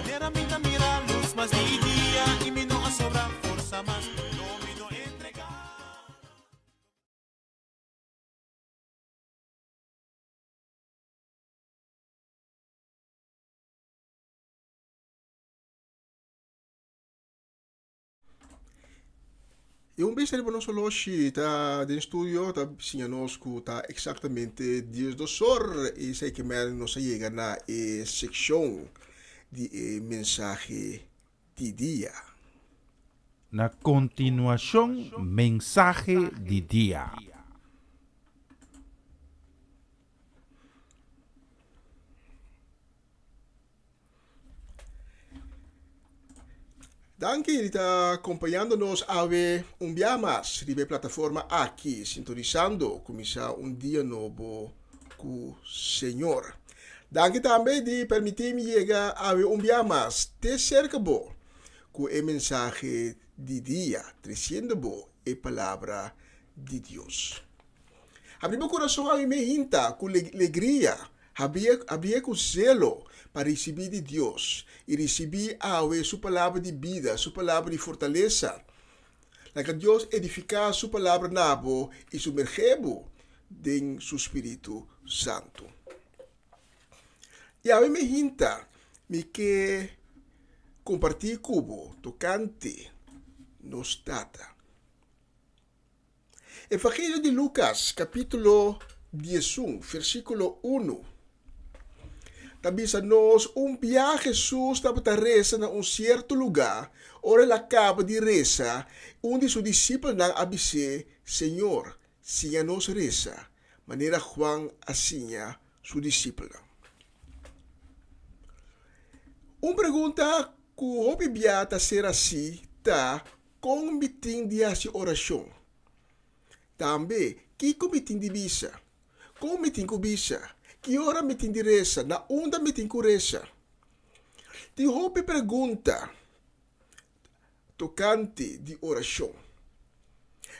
I un bista riba nos oloshi ta den studio ta siña nos ku ta eksaktamente diesdos or i esei ke men nos a yega na e sekshon di e mensahe di dia. Na kontinuashon mensahe di dia. Danki di ta kompañando nos awe un bia mas riba e plataforma aki, sintonisando Kuminsá un Dia Nobo ku Señor. Danki tambe di permití mi yega awe un bia mas te serka bo ku e mensahe di dia, tresiendo bo e Palabra di Dios. Habri bo kurason awe me hinta ku legria Habié ku zelo pa risibí di Dios i risibí awe Su Palabra di bida, Su Palabra di fortalesa. Laga Dios edifiká Su Palabra na bo i sumergé bo den Su Spiritu Santu. I awe mi hinta mi ke kompartí ku bo tokante nos Tata. Evangelio di Lucas, capítulo diesun, versículo unu, ta bisa nos, Un bia Jesús tabata resa na un cierto lugá. Ora el a caba di resa, un di su disipelnan a bis'é, Señor, siña nos resa, manera Juan a siña su disipelnan. Un pregunta cu hopi bia ta ser hací ta, Kon mi tin di hasi orashon? Tambe, kiko mi tin di bisa? Kon mi tin ku bisa? Ki ora mi tin di resa? Na unda mi tin ku resa? Tin hopi pregunta tokante di orashon.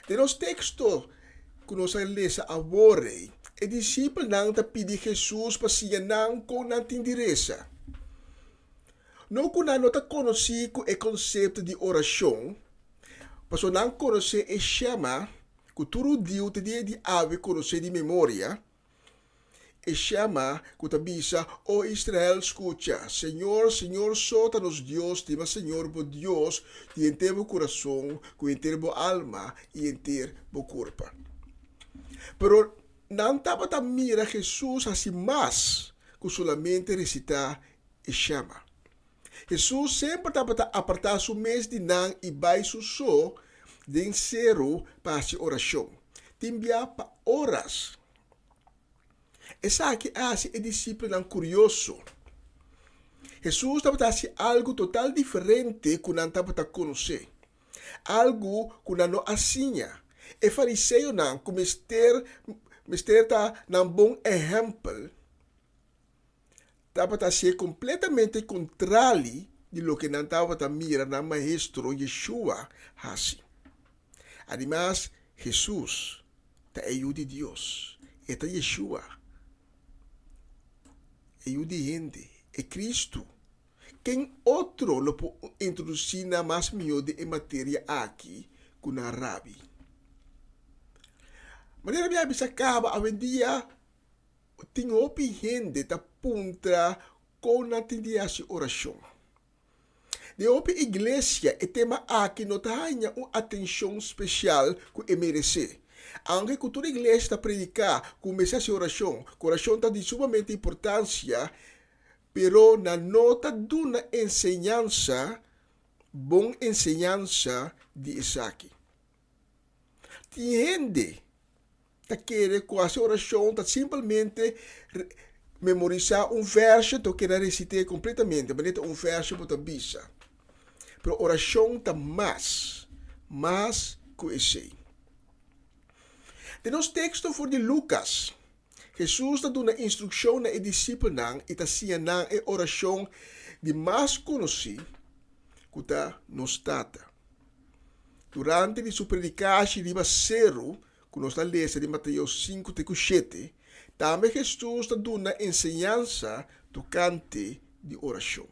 Den nos teksto ku nos a lesa awor ei, e disipelnan ta pidi Hesus pa siña nan kon nan tin di resa. No ku nan no ta konosí ku e konsepto di orashon, pasobra nan konosé e shema. ku tur hudiu te dia di awe konosé di memoria, e shema ku ta bisa, O Israel, skucha, Señor, Señor so ta nos Dios, stima Señor bo Dios di henter bo kurason, ku henter bo alma i henter bo kurpa. Pero nan tabata mira Hesus hasi mas ku solamente resitá e shema. Hesus semper tabata apartá su mes di nan i bai su so den seru pa hasi orashon, tin bia pa oras. Esaki a hasi e disipelnan kurioso. Hesus tabata hasi algu total diferente ku nan tabata konosé, algu ku nan no a siña. E fariseonan ku mester mester ta nan bon ehèmpel, tabata hasié kompletamente kontrali di loke nan tabata mira nan Maestro Yeshua hasi. Ademas, Hesus ta e Yu di Dios. E ta Yeshua, e Yu di hende, e Kristu. Ken otro lo por introdusí nan mas mihó den e materia aki ku nan Rabi? Manera mi a bisa kaba, awendia Tin hopi hende ta puntra kon nan tin di hasi orashon. Den hopi iglesia e tema aki no ta haña un atenshon spesial ku e meresé. Aunke ku tur iglesia ta prediká ku mester hasi orashon, ku orashon ta di sumamente importansia, pero nan no ta duna enseñansa, bon enseñansa di esaki. Tin hende ta kere ku hasi orashon ta simpelmente memorisá un vèrsio anto keda resit'é kompletamente, manera ta un vèrsio bo ta bisa. Pero orashon ta mas, mas ku esei. Den nos teksto for di Lukas, Hesus ta duna instrukshon na e disipelnan i ta siña nan e orashon di mas konosí, ku ta Nos Tata. Durante di su predikashi riba seru, ku nos ta lesa di Mateo sinku te ku shete, tambe Hesus ta duna enseñansa tokante di orashon.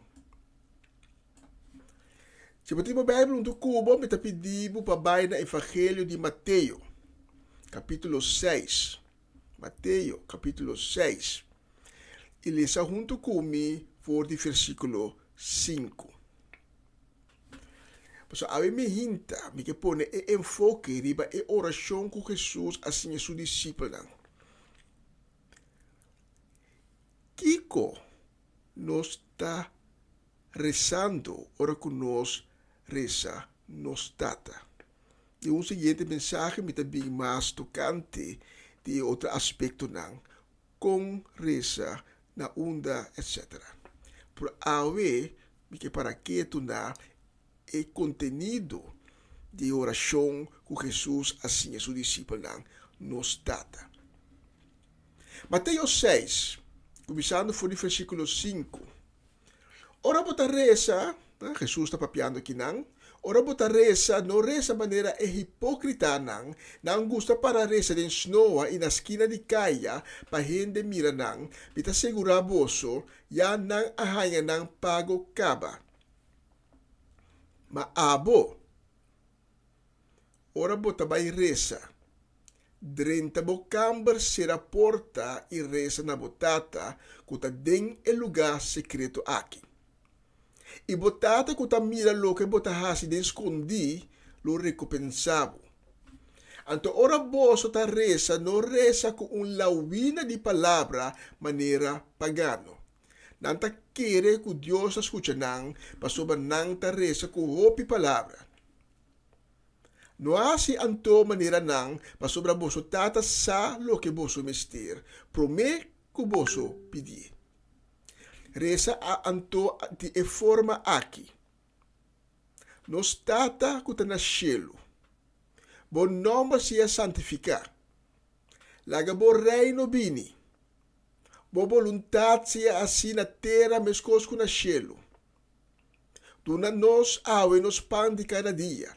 Si bo tin bo Beibel huntu ku bo, mi ta pidi bo pa bai na Evangelio di Mateo, kapítulo seis. Mateo, kapítulo seis, i lesa huntu ku mi for di versíkulo sinku. Pasobra awe mi hinta, mi ke pone e enfoke riba e orashon ku Hesus a siña su disipelnan. Kiko nos ta resando ora ku nos resa Nos Tata? Den un siguiente mensahe mi ta bin mas tokante di e otro aspektonan, kon resa, na unda, etc. Pero awe mi ke para ketu na e kontenido di e orashon ku Hesus a siña su disipelnan, Nos Tata. Mateo seis, kuminsando for di versíkulo sinku, Ora bo ta resa, Hesus ta papiando akinan, ora bo ta resa, no resa manera e hipókritanan, nan gusta para resa den snoa i na skina di kaya pa hende mira nan, mi ta segurá boso, ya nan a haña nan pago kaba. Ma abo, ora bo ta bai resa, drenta bo kamber, sera porta i resa na bo Tata ku ta den e lugá sekreto aki. I bo Tata ku ta mira loke bo ta hasi den skondí lo rekopensá bo. Anto ora boso ta resa, no resa ku un lawina di palabra manera pagano. Nan ta kere ku Dios ta skucha nan pasobra nan ta resa ku hopi palabra. No hasi anto manera nan, pasobra boso Tata sa loke boso mester promé ku boso pidié. Resa anto di e forma aki, Nos Tata ku ta na shelu, bo nòmber sea santifiká. Laga bo Reino bini. Bo boluntat sea hasi na tera meskos ku na shelu. Duna nos awe nos pan di kada dia,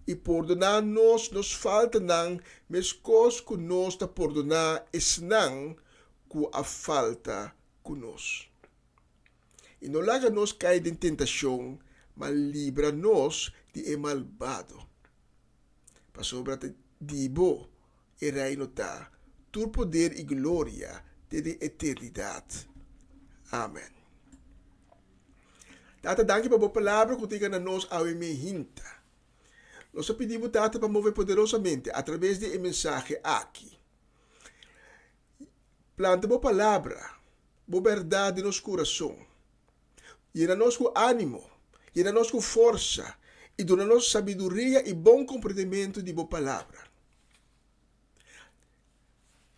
i pordoná nos nos faltanan meskos ku nos ta pordoná esnan ku a falta ku nos. I no laga nos kai den tentashon, ma libra nos di e malbado. Pasobra ta. Di bo e reino ta, tur poder i gloria te den eternidat. Amen. Tata, danki pa bo palabra ku ta yega na nos awe mehinta. Nos a pidi bo, Tata, pa move poderosamente atraves di e mensahe aki. Planta bo palabra, bo bèrdat den nos kurason. Yena nos ku ánimo, yena nos ku forsa i duna nos sabiduria i bon komprendementu di bo Palabra.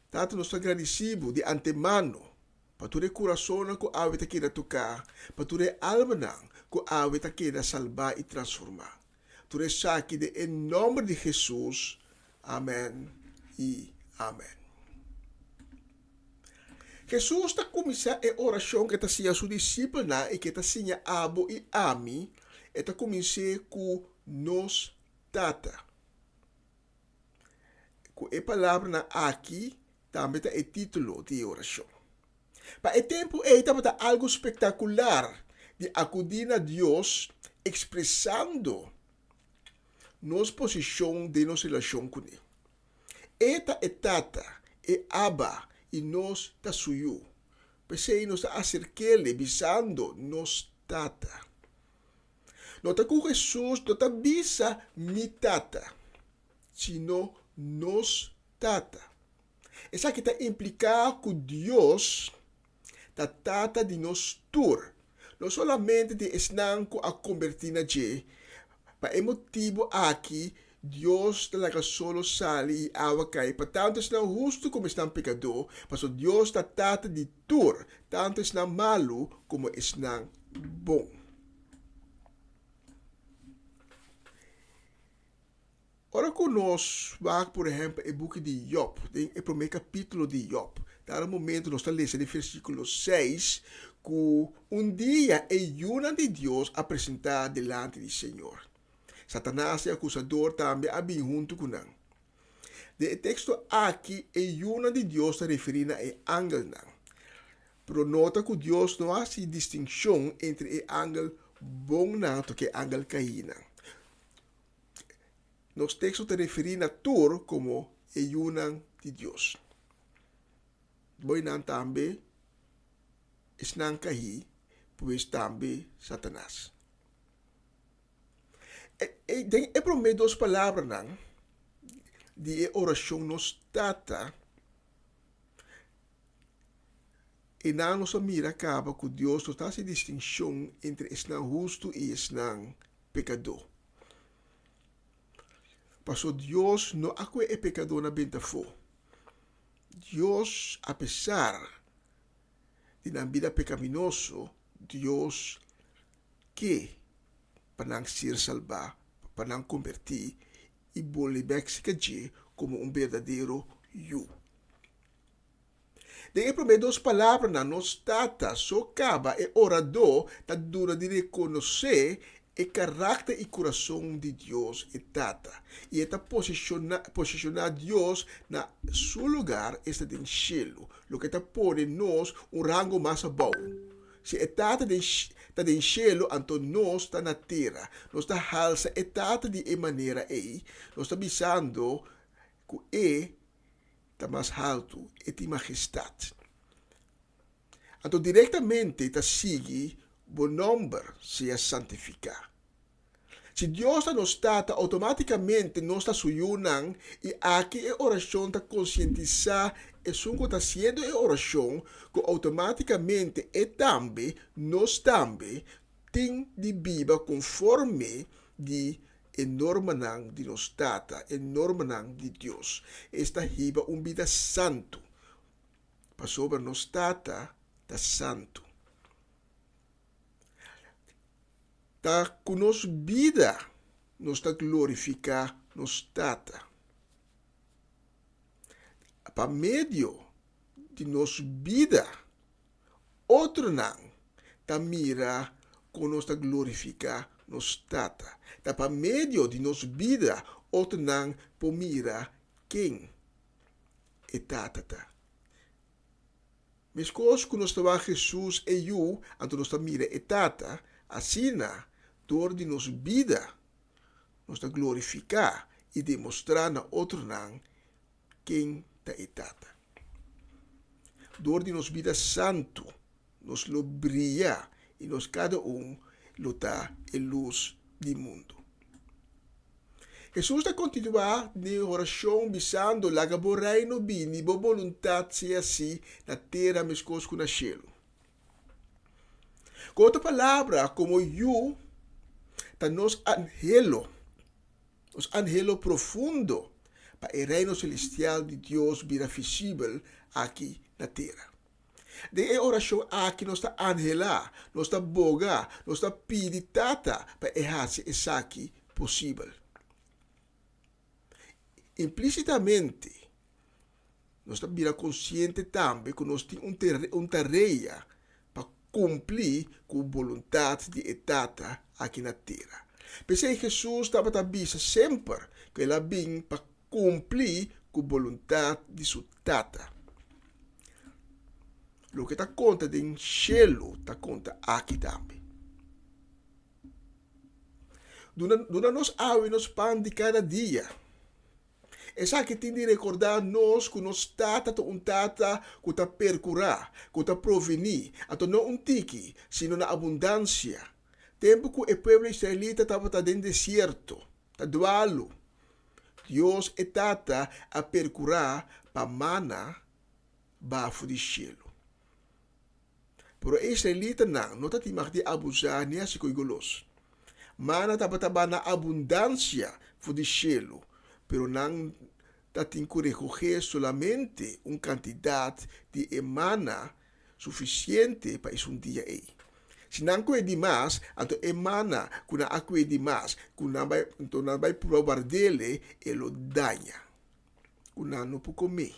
Tata, nos ta gradisí bo di antemano pa tur e kurasonnan ku awe ta keda toká, pa tur e almanan ku awe ta keda salbá i transformá. Tur esaki den e nòmber di Hesus. Amèn i amèn. Hesus ta kuminsá e orashon ku e ta siña su disipelnan i ku e ta siña abo i ami, e ta kumins'é ku Nos Tata. Ku e palabranan aki tambe ta e título di e orashon. Pa e tempu ei tabata algu spektakular di akudí na Dios ekspresando nos posishon den nos relashon kuné. E ta e Tata, e Abba, i nos ta Su yu. P'esei nos ta aserk'El bisando, Nos Tata. Nota ku Hesus no ta bisa Mi Tata, sino Nos Tata. Esaki ta impliká ku Dios ta Tata di nos tur, no solamente di esnan ku a kombertí na dje. Pa e motibu aki, Dios ta laga solo sali i awa kai pa tantu esnan hustu komo esnan pekadó, pasobra Dios ta Tata di tur, tantu esnan malu komo esnan bon. Ora ku nos wak por ehèmpel e buki di Yòb, den e promé kapítulo di Yòb, ta un momentu nos ta lesa den versíkulo seis ku un dia e yunan di Dios a presentá dilanti di Señor. Satanas e akusador tambe a bin huntu ku nan. Den e teksto aki e yunan di Dios ta referí na e angelnan. Pero nota ku Dios no a hasi distinshon entre e angel bonnan toke e angel kaínan. Nos teksto ta referí na tur komo e yunan di Dios. Boinan tambe esnan kahí, pues tambe Satanas. Den e promé dos palabranan di e orashon Nos Tata, einan nos a mira kaba ku Dios no ta hasi distinshon entre esnan hustu i esnan pekadó. Paso Dios no a kue e pekadónan benta afó. Dios, apesar di nan bida pekaminoso, Dios ke pa nan ser salbá, pa nan kombertí i bolbe bèk serka dje komo un berdadero yu. Den e promé dos palabranan, nos Tata so kaba e oradó ta duna di rekonosé e karakter i kurason di Dios e Tata, i e ta posishoná Dios na Su lugar, esta den shelu, loke ta pone nos un rango mas abou. Si e Tata den ta den shelu, anto nos ta na tera. Nos ta halsa e Tata di e manera ei, nos ta bisando ku e ta mas haltu, e tin majestat. Anto direktamente ta sigui, Bo nòmber sea santifiká. Si Dios ta nos Tata, outomátikamente nos ta Su yunan, i aki e orashon ta konsientisá esun ku ta hasiendo e orashon ku outomátikamente e tambe, nos tambe, tin di biba konforme di E normanan di nos Tata, e normanan di Dios. Esta hiba un bida santu, pasobra nos Tata ta santu. Ta ku nos bida nos ta glorifiká nos Tata. Pa medio di nos bida Otronan ta mira kon nos ta glorifiká nos Tata. Ta pa medio di nos bida otronan por mira ken e Tata ta. Meskos ku nos ta wak Hesus e Yu, anto nos ta mira e Tata, asina dor di nos bida nos ta glorifiká. i demostrá na otronan ken ta e Tata. Dor di nos bida santu, nos lo bria i nos kada un lo ta e lus di mundu. Hesus ta kontinuá den e orashon bisando, Laga bo Reino bini, bo boluntat sea hasí na tera meskos ku na shelu. Ku otro palabra, komo yu ta nos anhelo, nos anhelo profundo pa e Reino selestial di Dios bira visibel aki na tera. Den e orashon aki nos ta anhelá, nos ta boga, nos ta pidi Tata pa e hasi esaki posibel. Implísitamente, nos ta bira konsiente tambe ku nos tin un tarea pa kumpli ku boluntat di e Tata aki na tera. P'esei Hesus tabata bisa semper ku el a bin pa kumpli ku boluntat di su Tata. Loke ta konta den shelu ta konta aki tambe. Duna, duna nos awe nos pan di kada dia. Esaki tin di rekordá nos ku nos Tata ta un Tata ku ta perkurá, ku ta provení, anto no un tiki, sino na abundansia. Tempu ku e pueblo israelita tabata den desierto, ta dualu, Dios e Tata a perkurá pa mana bafo di shelu. Pero e israelitanan no ta tin mag di abusá ni hasi koe golos. Mana tabata ba na abundansia for di shelu, pero nan ta tin ku rekohé solamente un kantidat di e mana sufisiente pa esun dia ei. Si nan koe di mas, anto e mana ku nan a koe di mas, ku nan bai, anto nan bai pruba ward'ele, e lo daña, ku nan no por kom'é.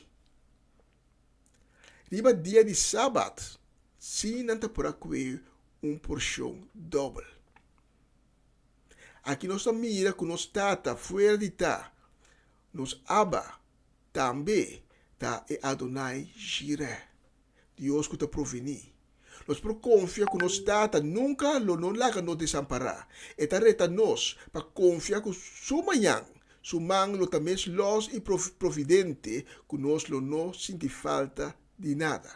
Riba dia di Sabat, sí nan ta por a kue un porshon dòbel. Aki nos ta mira ku nos Tata fuera di ta nos Abba tambe ta e Adonai Jireh, Dios ku ta provení. Nos por konfia ku nos Tata nunka lo no laga nos desampará. E ta reta nos pa konfia ku su mañan su man lo ta mes lòs i providente ku nos lo no sinti falta di nada.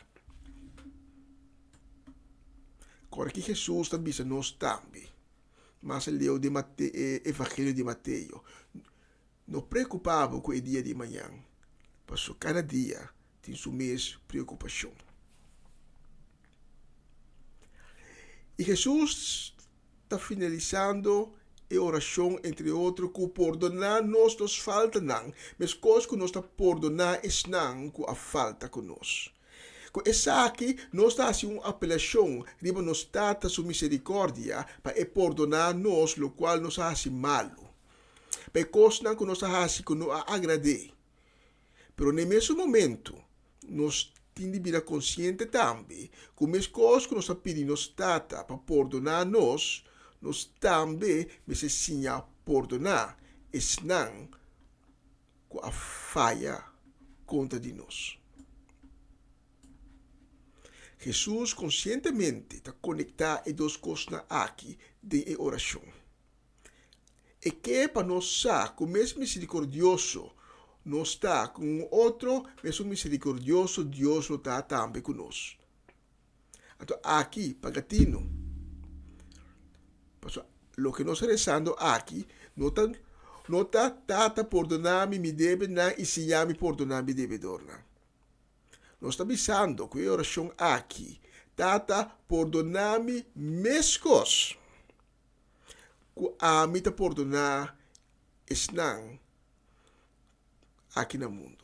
Kòrda ki Hesus ta bisa nos tambe mas aleu den e Evangelio di Mateo, No preokupá bo ku e dia di mañan, pasobra kada dia tin su mes preokupashon. I Hesus ta finalisando e orashon entre otro ku pordoná nos nos faltanan meskos ku nos ta pordoná esnan ku a falta ku nos. Ku esaki nos ta hasi un apelashon riba nos Tata su miserikòrdia pa e pordoná nos lokual nos a hasi malu, pa e kosnan ku nos a hasi ku no a agrad'é. Pero n'e mesun momentu, nos tin di bira konsiente tambe ku meskos ku nos a pidi nos Tata pa pordoná nos, nos tambe mester siña pordoná esnan ku a faya kontra di nos. Hesus konsientemente ta konektá e dos kosnan aki den e orashon. E ke pa nos sa ku mes miserikordioso nos ta ku un otro, mesun miserikordioso Dios lo ta tambe ku nos. Anto aki paga tinu, pasobra loke nos ta resando aki no ta no ta Tata pordona mi mi debenan i siña mi pordona mi debedornan. Nos ta bisando ku e orashon aki, Tata pordona mi meskos ku ami ta pordoná esnan aki na mundu.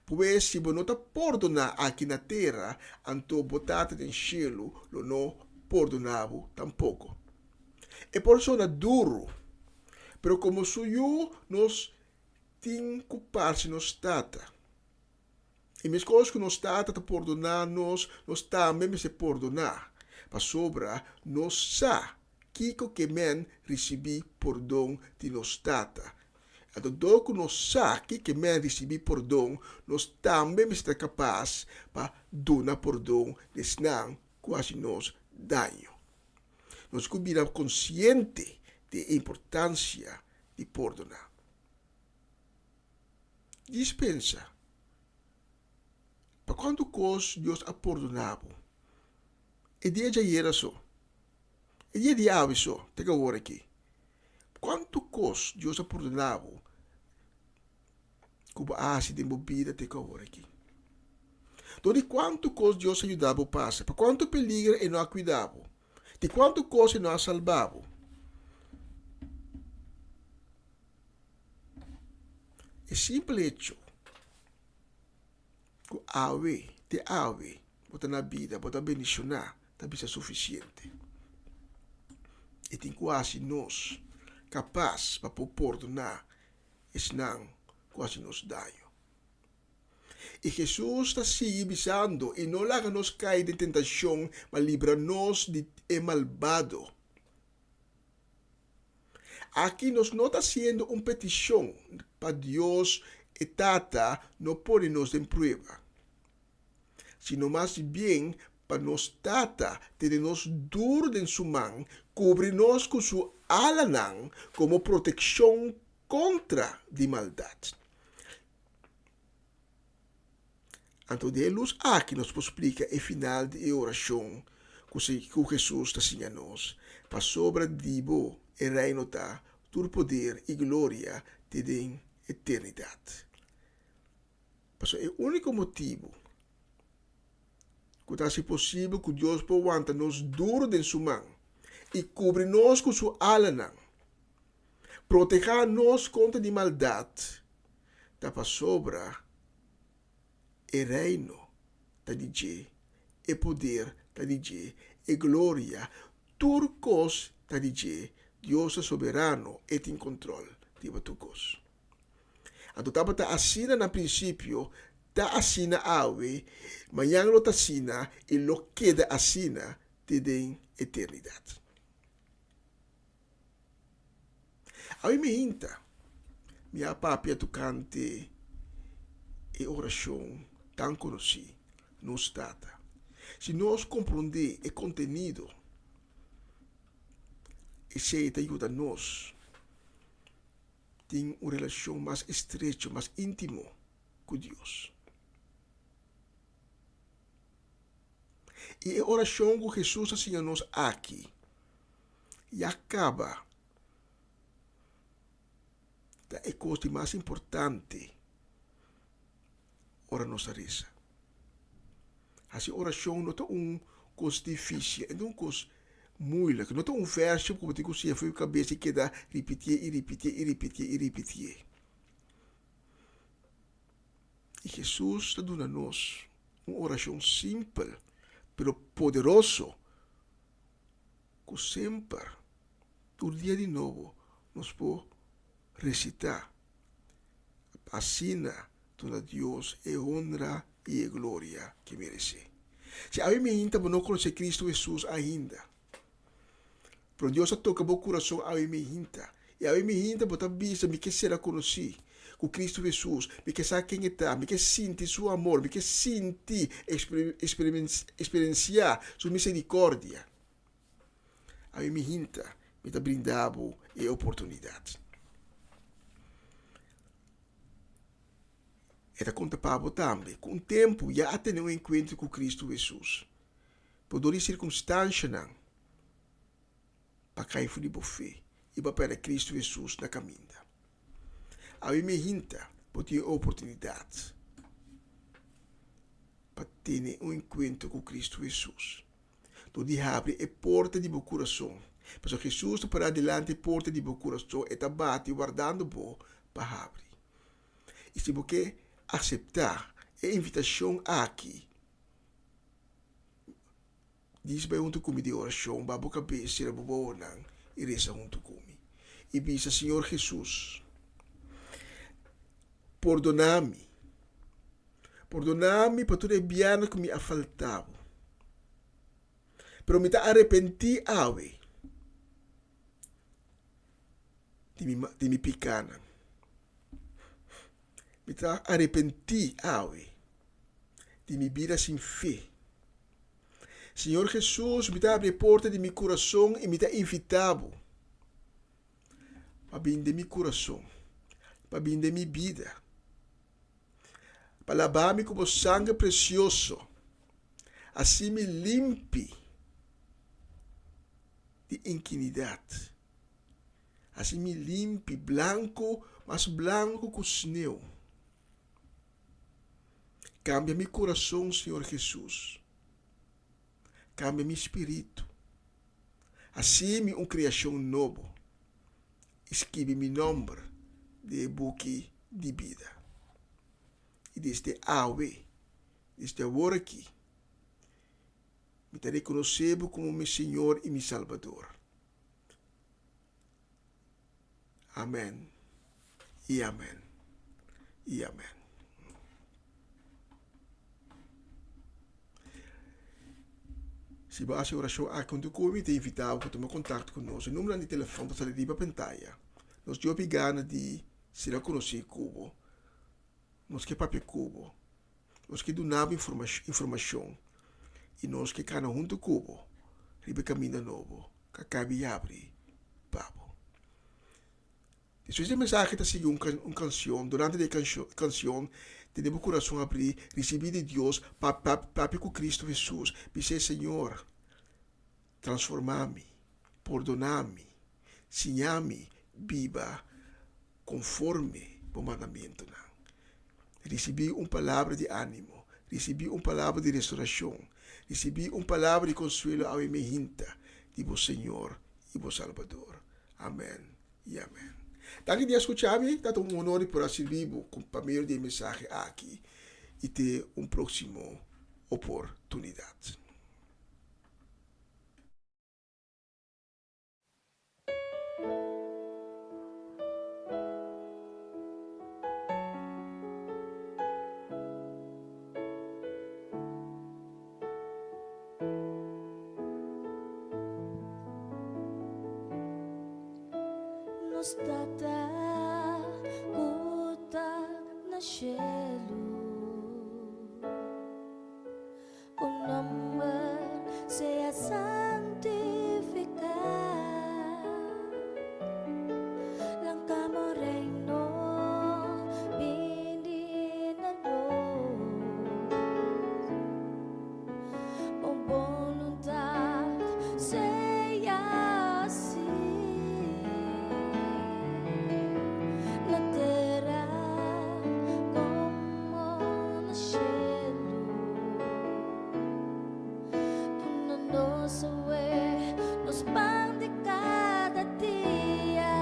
Pues si bo no ta pordoná aki na tera, anto bo Tata den shelu lo no pordoná bo tampoko. E por sona duru, pero komo su yu nos tin ku parse nos Tata. I meskos ku nos Tata ta pordoná nos, nos tambe mester pordoná, pasobra nos sa kiko ke men risibí pordon di nos Tata. Anto dor ku nos sa ki ke men risibí pordon, nos tambe mester ta kapas pa duna pordon na esnan ku hasi nos daño. Nos ku bira konsiente di e importansia di pordoná. Dispensa. Pa kuantu kos Dios a pordoná bo? E dia djayera so. E dia di awe so, te ku awor aki. Kuantu kos Dios a pordoná bo ku bo a hasi den bo bida te ku awor aki? Dor di kuantu kos Dios a yuda bo pasa? Pa kuantu peliger e no a kuida bo? Di kuantu kos e no a salba bo? E simpel hecho ku awe te awe bo ta na bida, bo ta bendishoná, ta bisa sufisiente. E tin ku hasi nos kapas pa por pordoná esnan ku hasi nos daño. I Hesus ta sigui bisando, I no laga nos kai den tentashon, ma libra nos di e malbado. Aki nos no ta hasiendo un petishon pa Dios e Tata no pone nos den prueba, sino mas bien pa nos Tata tene nos duru den su man, kubri nos ku su alanan komo protekshon kontra di maldat. Anto den e lus aki nos por splika e final di e orashon ku ku Hesus ta siña nos, Pasobra di bo e reino ta, tur poder i gloria te den eternidat. Pasobra e úniko motibu ku ta hasi posibel ku Dios por wanta nos duru den su man i kubri nos ku su alanan, protehá nos kontra di maldat, ta pasobra e reino ta di dje, e poder ta di dje, e gloria, tur kos ta di dje. Dios ta soberano, e tin kontrol riba tur kos. Anto tabata asina na prinsipio, ta asina awe, mañan lo ta asina i lo keda asina te den eternidat. Awe mi hinta, mi a papia tokante e orashon tan konosí, Nos Tata. Si nos komprondé e kontenido, esei ta yuda nos tin un relashon mas estrecho, mas íntimo ku Dios. I e orashon ku Hesus a siña nos aki ya kaba ta e kos di mas importante ora nos ta resa. Hasi orashon no ta un kos difísil, e no ta un kos muilik, no ta un vèrsio ku bo tin ku siña for bo kabes i keda ripitié i ripitié i ripitié i ripitié. I Hesus ta duna nos un orashon simpel pero poderoso ku semper, tur dia di nobo, nos por resitá pa asina duna Dios e honra i e gloria ku e meresé. Si awe mainta bo no konosé Kristu Hesus ainda, pero Dios a toka bo kurason awe mainta, i awe mainta bo ta bisa, Mi ke sera konosí ku Kristu Hesus, mi ke sa ken e ta, mi ke sinti su amor, mi ke sinti, eksperensiá su miserikòrdia. Awe mainta mi ta brinda bo e oportunidat. E ta konta pa bo tambe ku un tempu ya a tene un enkuentro ku Kristu Hesus. Por dor di sirkunstanshanan pa kai for di bo fe i pa pèrdè Kristu Hesus na kaminda. Awe mi hinta bo tin e oportunidat pa tene un enkuentro ku Kristu Hesus dor di habri e porta di bo kurason. Pasobra Hesus ta pará dilanti e porta di bo kurason, e ta bati wardando bo pa habri. I si bo ke aseptá e invitashon aki, Dis bai huntu ku mi den orashon, ba bo kabes, sera bo bowonan i resa huntu ku mi. I bisa, Señor Hesus, pordona mi. Pordona mi pa tur e bianan ku mi a falta bo. Pero mi ta arepentí awe di mi pikanan. Mi ta arepentí awe di mi bida sin fe. Señor Hesus, mi ta abri e porta di mi kurason i mi ta invitá bo pa bin den mi kurason, pa bin den mi bida. Pa laba mi ku bo sanger presioso, hasi mi limpi di inkinidat. Hasi mi limpi, blanku, mas blanku ku sneu. Kambia mi kurason, Señor Hesus. Kambia mi spiritu. Hasi mi un kreashon nobo i skibi mi nòmber den e buki di bida. I desde awe, desde awor aki, mi ta rekonosé bo komo mi Señor i mi Salbador. Amèn i amèn i amèn. Si bo hasi orashon aki huntu ku mi, mi ta invitá bo pa tuma kontakto ku nos. E numbernan di telefòn ta sali riba pantaya. Nos tin hopi gana di sera konosí ku bo. Nos ke papia ku bo. Nos ke duna bo informashon i nos ke kana huntu ku bo riba e kaminda nobo ku a kabi yabri pa bo. Despues di e mensahe ta sigui un un kanshon. Durante di e kanshon, tene bo kurason abrí, risibí di Dios, papia ku Kristu Hesus, bis'é, Señor, transformá mi, pordoná mi, siñá mi biba konforme bo mandamentunan. Risibí un palabra di ánimo, risibí un palabra di restorashon, risibí un palabra di konsuelo awe mehinta di bo Señor i bo Salbador. Amèn. I amen. Danki di a skucha mi, ta ta un honor di por a sirbi bo ku pa medio di e mensahe aki i te un proksimo oportunidat. Nos Tata ku ta na shelu, Bo nomber sea santifiká, Lanka bo reino bini na nos, Bo boluntat sea hasi na tera komo na shelu. Duna nos awe nos pan di kada dia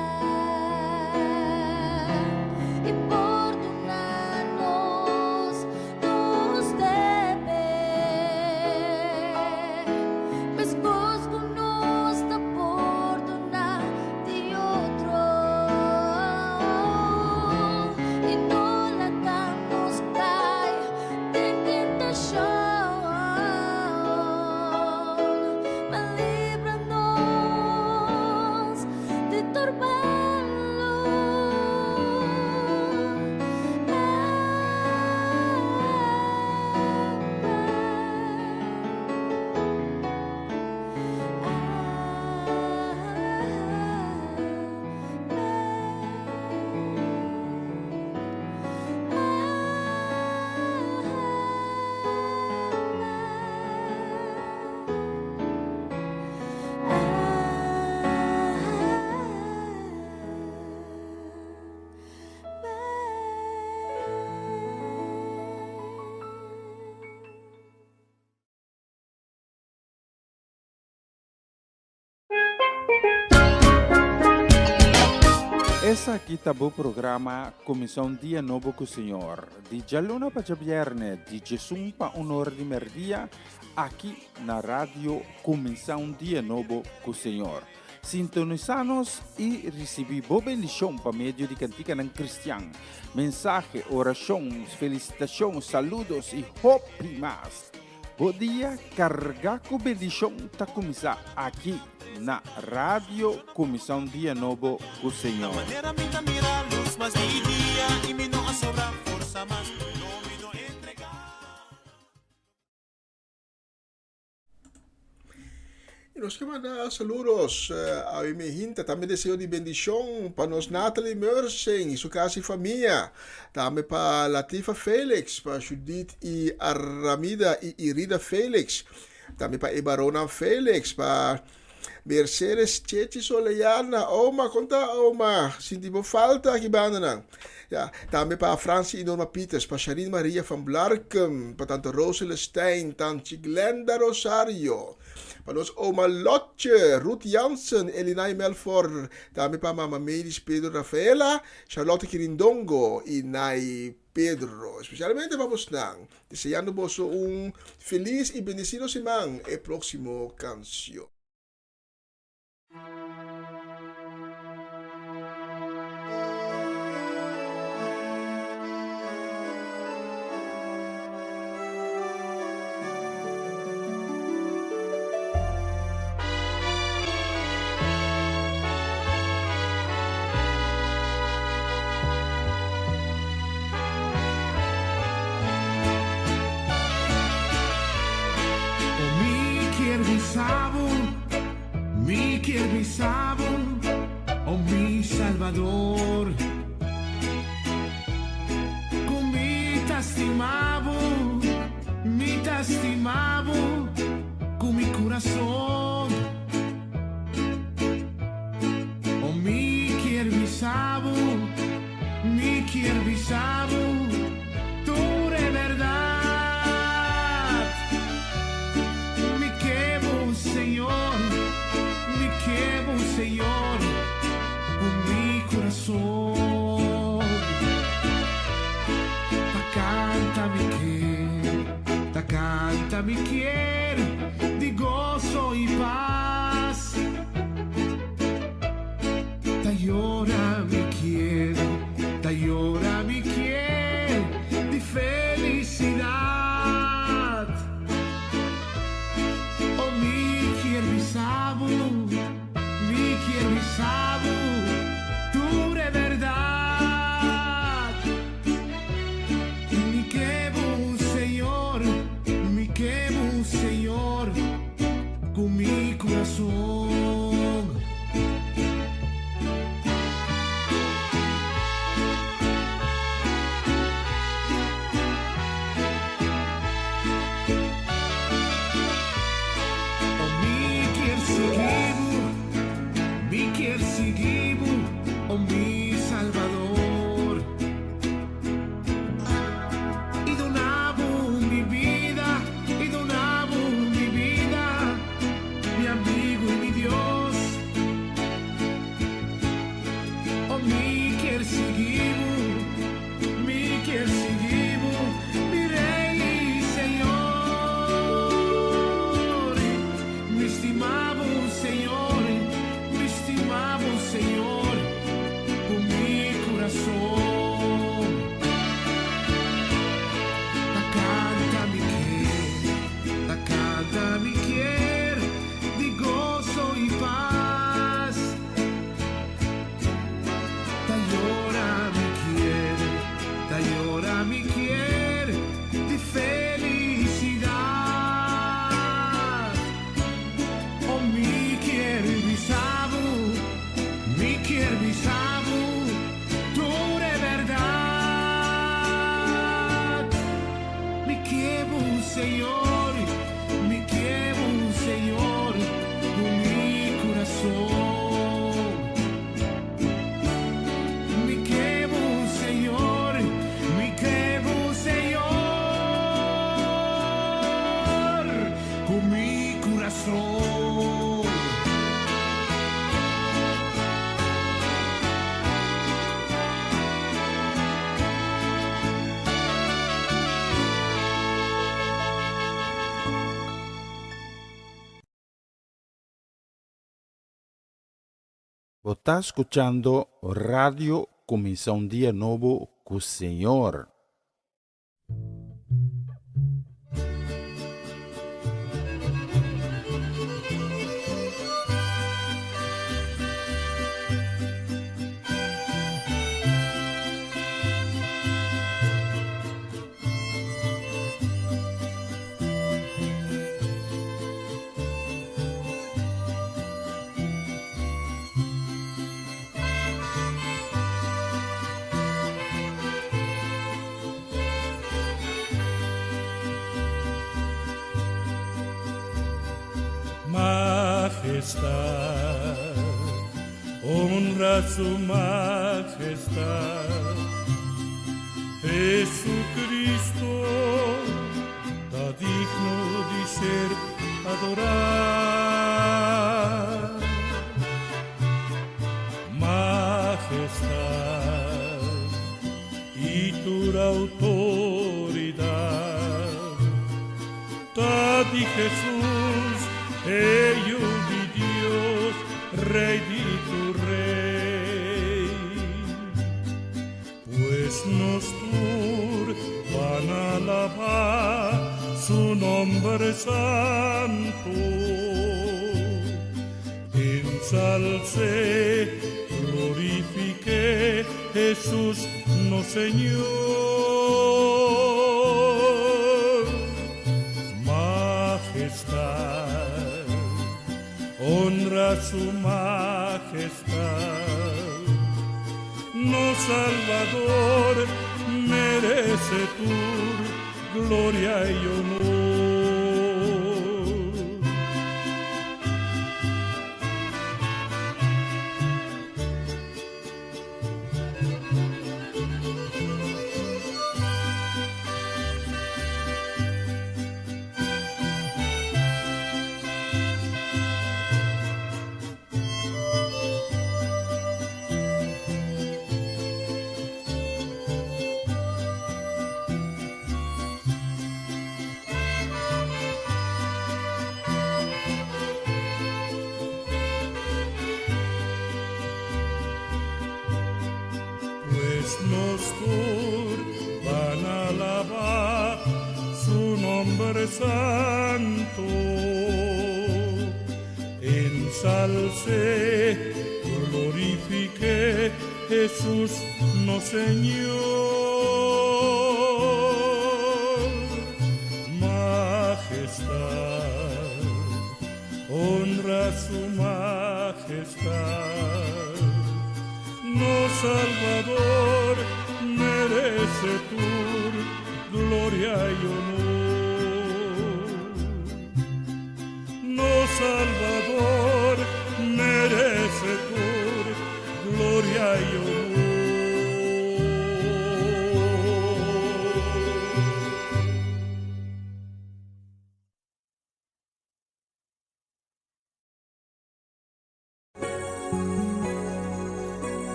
i pordona nos nos debe, meskos ku nos ta pordoná di otro. I no laga nos kai den tentashon, ma libra nos di tur malu. Esaki ta bo programa Kuminsá un Dia Nobo ku Señor, di djaluna pa djabièrnè di djesun pa un ora di mèrdia, aki na Radio Kuminsá un Dia Nobo ku Señor. Sintonisá nos i risibí bo bendishon pa medio di kantikanan kristian, mensahe, orashon, felisitashon, saludos i hopi mas. Bo dia kargá ku bendishon ta kuminsá aki na Radio Kuminsá un Dia Nobo ku Señor. Nos ke manda saludos awe mi hinta tambe deseo di bendishon pa nos Natalie Mersing y su casa y famia, tambe pa Latifa Felix, pa Judith y Aramida y Irida Felix, tambe pa e baronnan Felix, pa Mercedes Chechi Soleana, oma kon ta oma, sinti bo falta aki bandanan. Ya, tambe pa Francie y Norma Peters, pa Sharine Maria van Blarkum, pa tante Rosele Stein, tantje Glenda Rosario, pa nos oma Lotje, Ruth Jansen, Elinay Melfor, tambe pa mama Melis Pedro Rafaela, Charlotte Kirindongo y Nay Pedro. Especialmente pa bosnan, deseando boso un feliz y bendecido siman. E proximo cancion. Oh, mi kier bisa bo, mi kier bisa bo, oh mi Salvador. Ku mi ta stima bo, mi ta stima bo, ku mi kurason. Oh, mi kier bisa bo, mi kier bisa bo, tur e bèrdat. Mi ke bo, Señor, mi ke bo, Señor, ku mi kurason. Ta kanta mi ke, ta kanta mi kier, di goso i pas. Ta yora mi kier, ta yora mi kier, di felisidat. Oh, mi kier bisa bo, mi kier bisa bo, tur e bèrdat. Mi ke bo, Señor, mi ke bo, Señor, ku mi kurason. Oh, mi kier sigui bo, mi kier sigui bo, oh mi Salvador. I duna bo mi bida, i duna bo mi bida, mi amigu i mi Dios. Oh, mi kier sigui bo, mi kier sigui bo, mi Rey i Señor. Mi stima bo, Señor, mi stima bo, Señor, ku mi kurason. Ta kanta mi kier, ta kanta mi kier, di goso i pas. Ta yora mi kier, ta yora mi kier, di felisidat. Oh, mi kier bisa bo, mi kier bisa bo, tur e bèrdat. Mi ke bo, Señor, mi ke bo, Señor, ku mi kurason. Mi ke bo, Señor, mi ke bo, Señor, ku mi kurason. Bo ta skuchando Radio Kuminsá un Dia Nobo ku Señor. Majestad, honra su majestad. Jesucristo está digno de ser adorado. Majestad y tu autoridad. Ta di Jesús, ello mi Dios, Rey de tu Rey. Pues nos tur van a alabar su nombre santo. Ensalce, glorifique Jesús, no Señor. Majestad, honra su majestad. No Salvador merece tu gloria y honor. Pues nos tur van a alabar su nombre santo. Ensalce, glorifique Jesús, no Señor. Majestad, honra su majestad. No Salvador merece tu gloria y honor. No Salvador merece tu gloria y honor.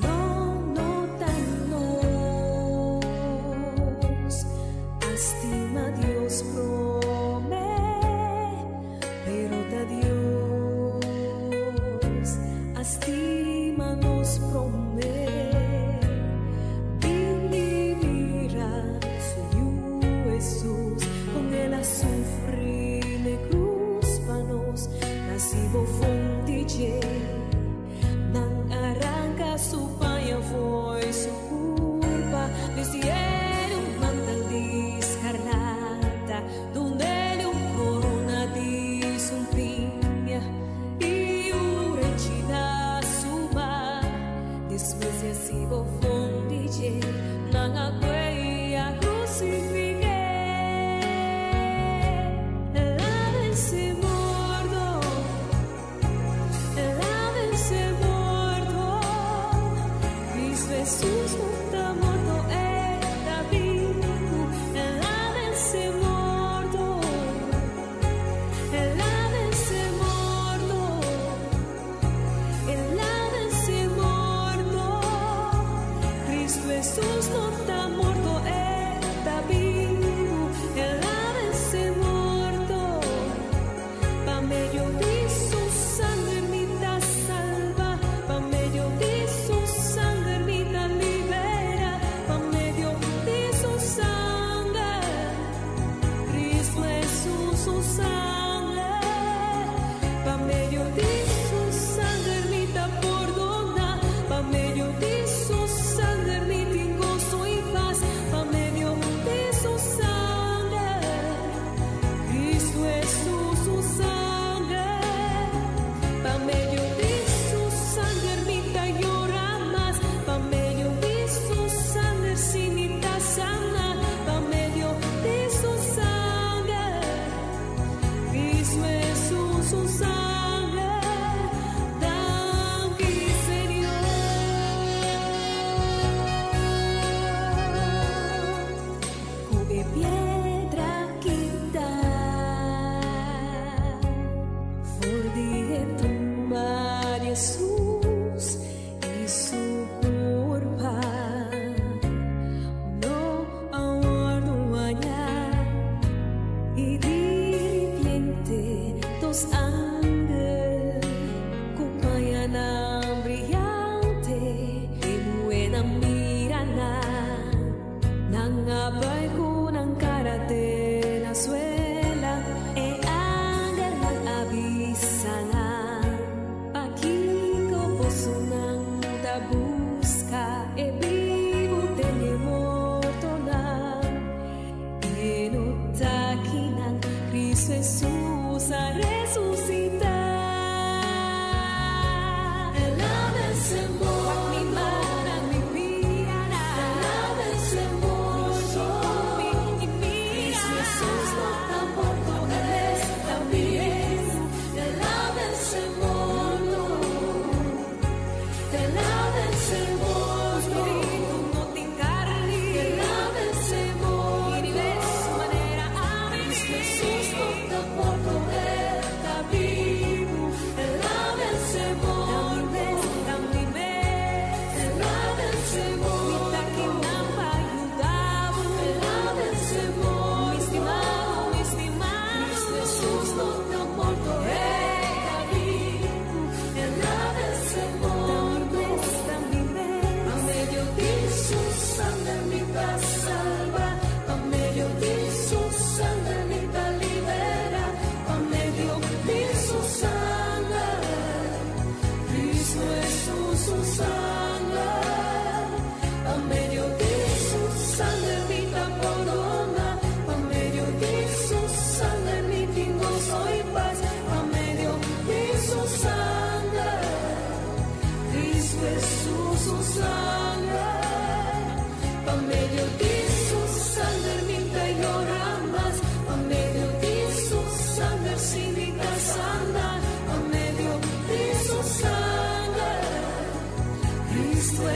No, no ta nos a stima Dios promé, pero ta Dios a stima nos promé. Bin mira su Yu Jesus, kon el a sufri na krus pa nos, nasibo fonte Nan a ranka su paña fo'i su kurpa, bistié un mantel di skarlata, dun'é un korona di sumpiña i un renchi na su man.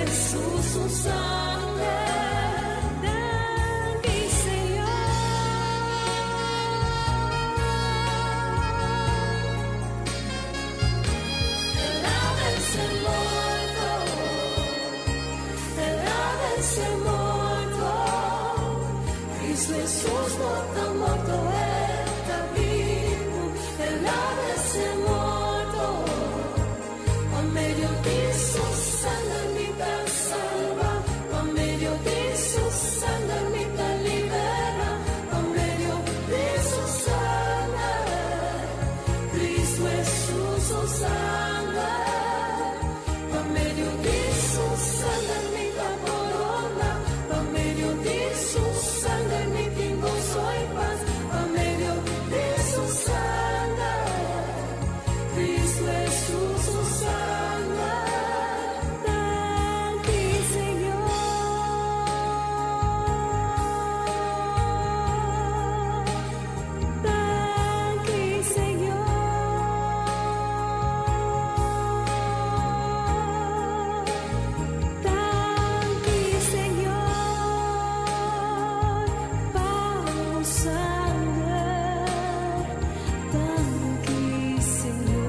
Hesus su sanger. Danki Señor. El a vense morto, El a vense morto. Cristo Hesus no ta morto, E ta bibu. El a vense morto. Pa medio di su sanger mi ta salba, pa medio di su sanger mi ta libera, pa medio di su sanger. Cristo Hesus su sanger, pa medio di su sanger mi ta pordoná, pa medio di su sanger mi tin goso i pas, pa medio di su sanger. Cristo Hesus su sanger. Danki Señor. Danki Señor. Danki Señor. Pa bo sanger. Danki Señor.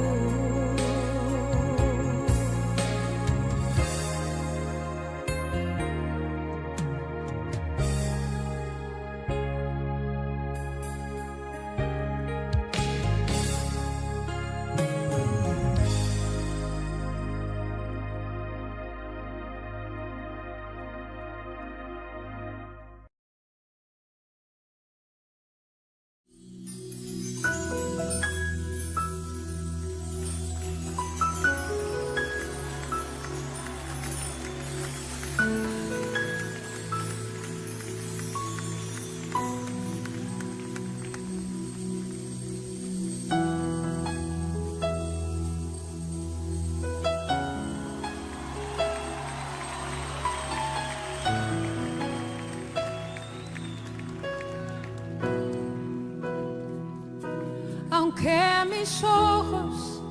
Aunque mis ojos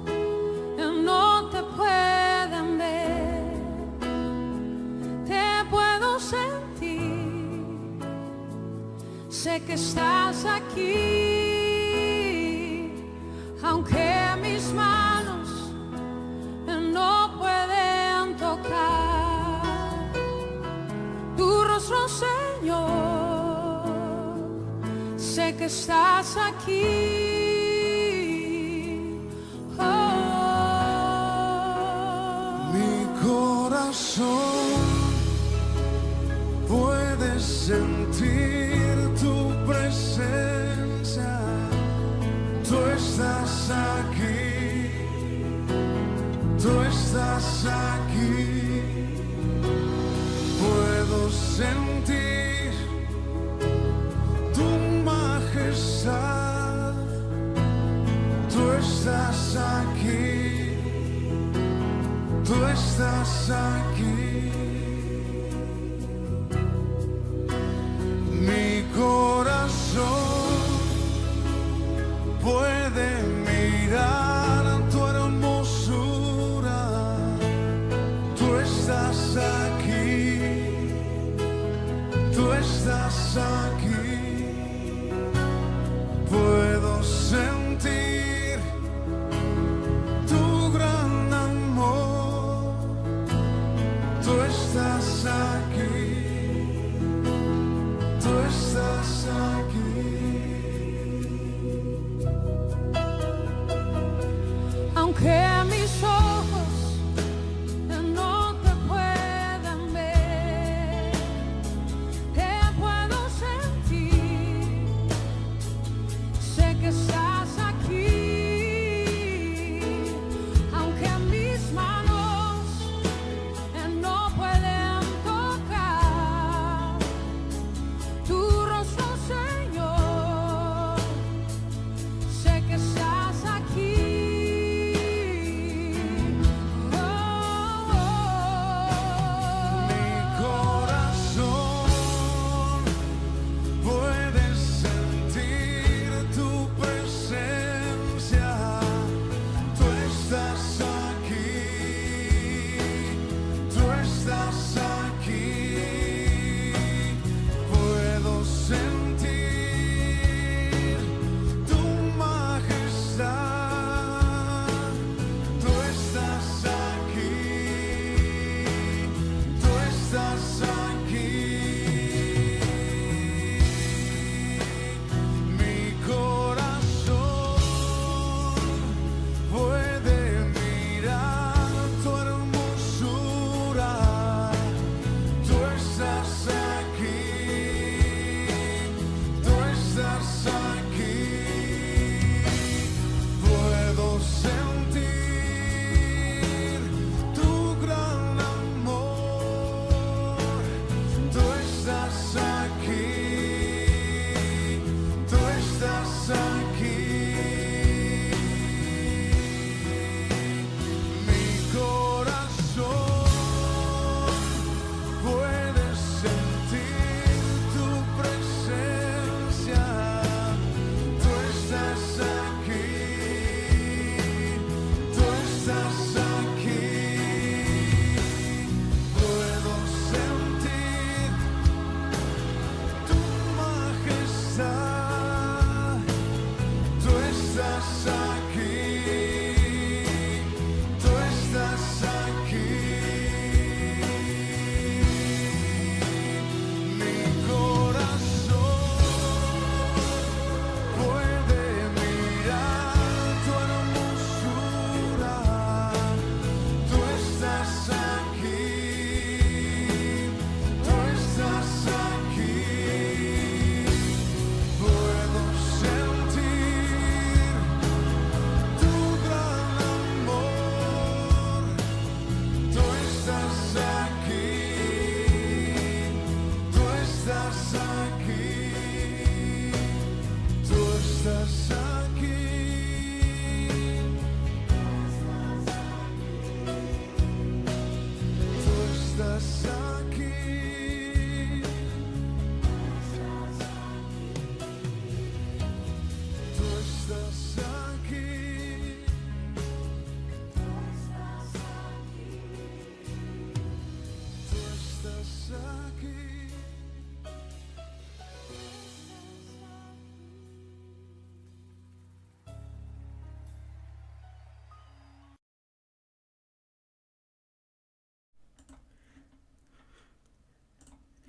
no te puedan ver, te puedo sentir. Sé que estás aquí, aunque mis manos no pueden tocar tu rostro, Señor. Sé que estás aquí. Oh. Mi corazón puede sentir tu presencia. Tú estás aquí, tú estás aquí. Puedo sentir tu majestad. Tú estás aquí, tú estás aquí. Mi corazón puede mirar tu hermosura. Tú estás aquí, tú estás aquí. Puedo sentir tu gran amor. Tú estás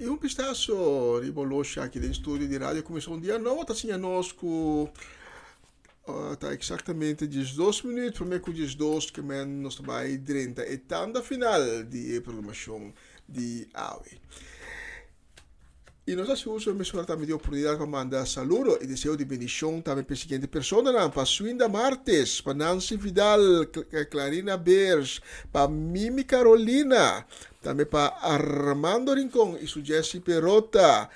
I un pistaso riba oloshi aki den studio di Radio Kuminsá un Dia Nobo ta siña nos ku ta eksaktamente 12 minuut promé ku 12 ke men nos ta bai drenta e tanda final di e programashon di awe. I nos a hasi uso mesora tambe di oportunidat pa manda saludo i deseo di bendishon tambe pa e siguiente personanan, pa Swinda Martes, pa Nancy Vidal, Clarina Beers, pa Mimi Carolina, Tambe pa Armando Rincon y su Jessy Perota,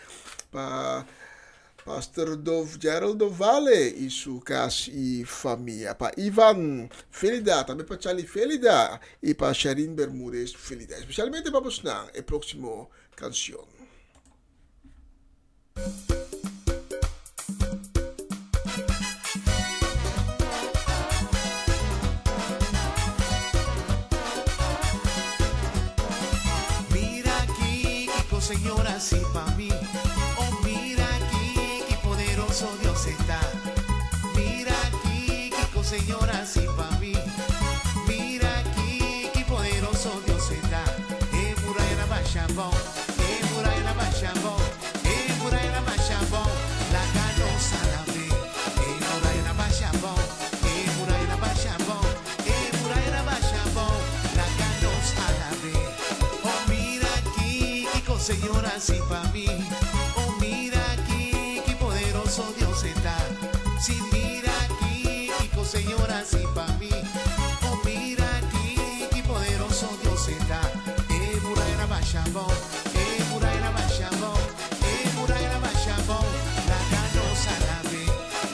pa Pastor Dov Gerald Dovale y su cas y famia, pa Ivan Felida, tambe pa Charlie Felida y pa Sharin Bermudez Felida. Especialmente pa bosnan e proximo cancion. Mira aquí, Kiko Señor así pa mí. Oh, mira aquí, qué poderoso Dios está. Mira aquí, Kiko Señor así pa mí. Mira aquí, qué poderoso Dios está. E muralla bashabón, e muralla bashabón, e muralla bashabón, la ganosa la ve. E muralla bashabón, e muralla bashabón, e muralla bashabón, la ganosa la ve. Oh, mira aquí, Kiko Señor así pa mí. Oh, mira aquí, qué poderoso Dios está. Sí, mira aquí, Kiko Señor así pa mí. Oh, mira aquí, qué poderoso Dios está. E muralla bashabón, e muralla bashabón, e muralla bashabón, la ganosa la ve.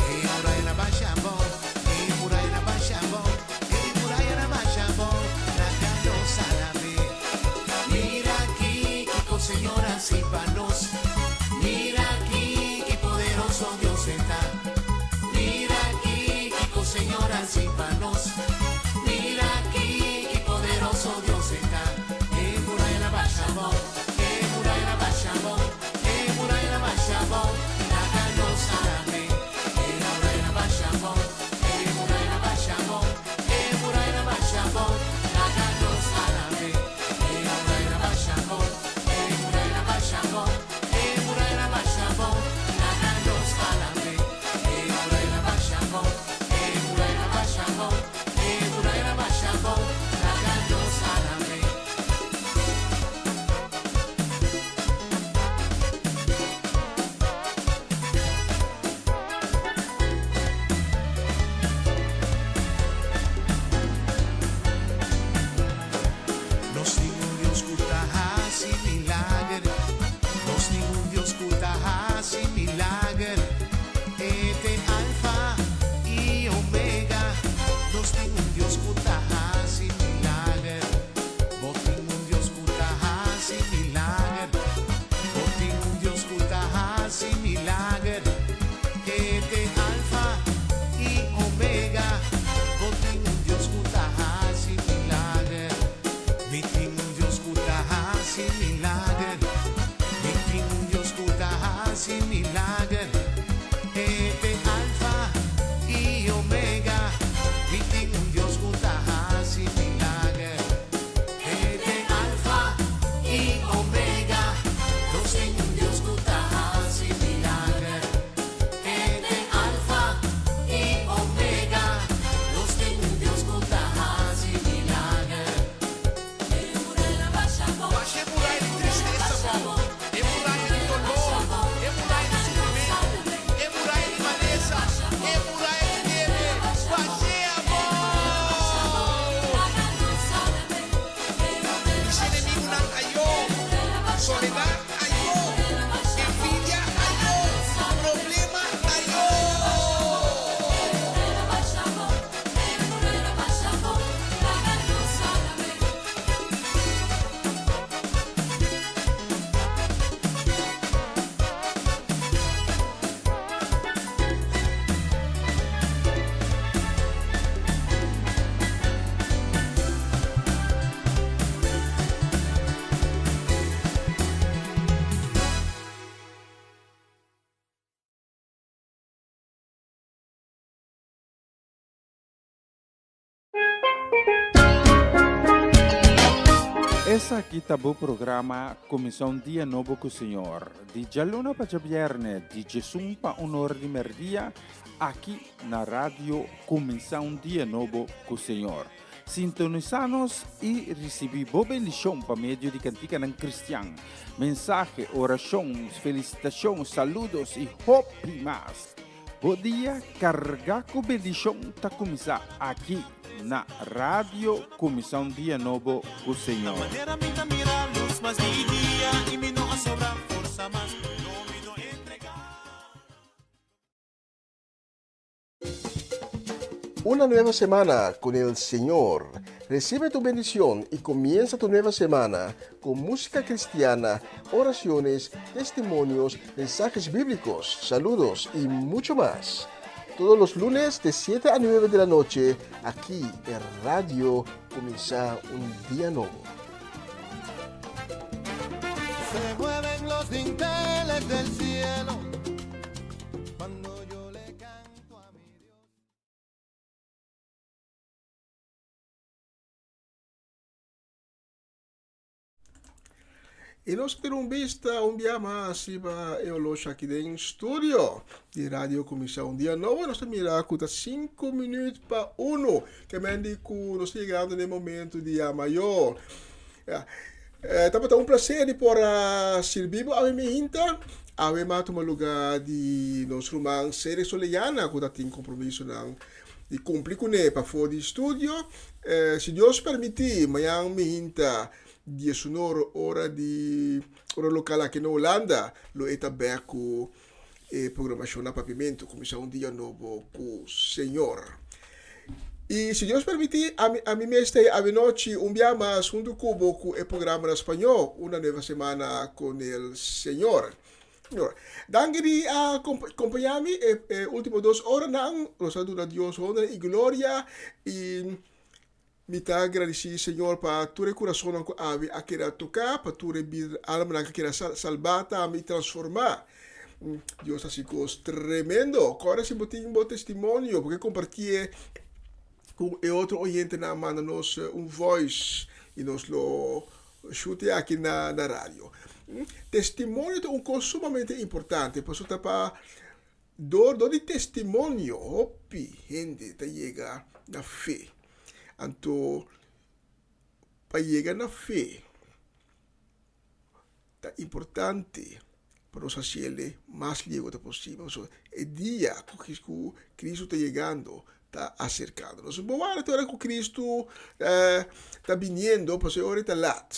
E muralla bashabón, e muralla bashabón, e muralla bashabón, la ganosa la ve. Mira aquí, Kiko Señor así pa nos. Mira aquí, qué poderoso Dios está. Mira aquí, Kiko Señor así pa nos. Mira aquí, qué poderoso Dios está. E muralla bashabón, e muralla bashabón, e muralla bashabón, la ganosa la ve. E muralla bashabón, e muralla bashabón, e muralla bashabón, la ganosa la ve. E muralla bashabón, e muralla bashabón, e muralla bashabón, la ganosa la ve. E muralla bashabón, e muralla bashabón, e muralla bashabón, la ganosa la ve. Nos tin un Dios ku ta hasi milager. Nos tin un Dios ku ta hasi milager. E ta Alfa i Omega. Nos tin un Dios ku ta hasi milager. Bo tin un Dios ku ta hasi milager. Bo tin un Dios ku ta hasi milager. E ta Alfa i Omega. Bo tin un Dios ku ta hasi milager. Mi tin un Dios ku ta hasi milager. Mi tin un Dios ku ta hasi milager. E ta Alfa i Omega. Mi tin un Dios ku ta hasi milager. E ta Alfa i Omega. Nos tin un Dios ku ta hasi milager. E ta Alfa i Omega. Nos tin un Dios ku ta hasi milager. Basha muraya di tristesa abou, e muraya di doló, e muraya di sufrimentu, e muraya di malesa, e muraya di debe, bash'é abou! Bisa enemigunan ayó, soledat ayó, envidia ayó, problema ayó! Esaki ta bo programa Kuminsá un Dia Nobo ku Señor, di djaluna pa djabièrnè di djesun pa un or di mèrdia, aki na Radio Kuminsá un Dia Nobo ku Señor. Sintonisá nos i risibí bo bendishon pa medio di kantikanan kristian, mensahe, orashon, felisitashon, saludos i hopi mas. Bo dia kargá ku bendishon ta kuminsá aki na Radio Kuminsá un Dia Nobo ku Señor. Una nueva semana con el Señor. Recibe tu bendición y comienza tu nueva semana con música cristiana, oraciones, testimonios, mensajes bíblicos, saludos y mucho más. Todos los lunes de 7 a 9 de la noche, aquí en Radio Comienza un Día Nuevo. Se mueven los dinteles del cielo cuando yo le canto a mi Dios. I nos tira un bista un bia mas riba e oloshi aki den studio di Radio Kuminsá un Dia Nobo. Nos ta mira ku ta sinku minüt pa uno. Ke men di ku nos ta yegando na e momento di yama yo. Ya. Eh, tabata un placer di por a sirbi bo awe mi hinta. Awe m'a tuma lugar di nos ruman Cedric Soleyana ku ta tin kompromisonan di kumpli kuné pafó di studio. Eh, si Dios permití, mañan mi hinta diesunor ora di ora lokal aki na Hulanda lo e ta bèk ku e programashon na Papiamentu, Kuminsá un dia nobo ku Señor. I si Dios permití, ami ami mes ta e awenochi un bia mas huntu ku bo ku e programa na spañó, Una nueva semana con el Señor. Danki di a kompañá mi e e último dos oranan. Nos a duna Dios honra i gloria i Mi ta gradisí Señor pa tur e kurasonnan ku awe a keda toká, pa tur e bida almanan ku a keda salbá tambe i transformá. Dios ta hasi kos tremendo. Kòrda si bo tin bo testimonio, bo ke kompartié ku e otro oyentenan, manda nos un voice i nos lo shut'e aki na radio. Testimonio ta un kos sumamente importante, pasobra ta pa Dor dor di testimonio hopi hende ta yega na fe. Anto pa yega na fe ta importante pa nos hasiele mas liego ta posibel. Pasobra e dia ku ku Cristo ta yegando ta aserkando. Nos bo wara te ora ku Cristo ta biniendo pasobra e ora e ta lat.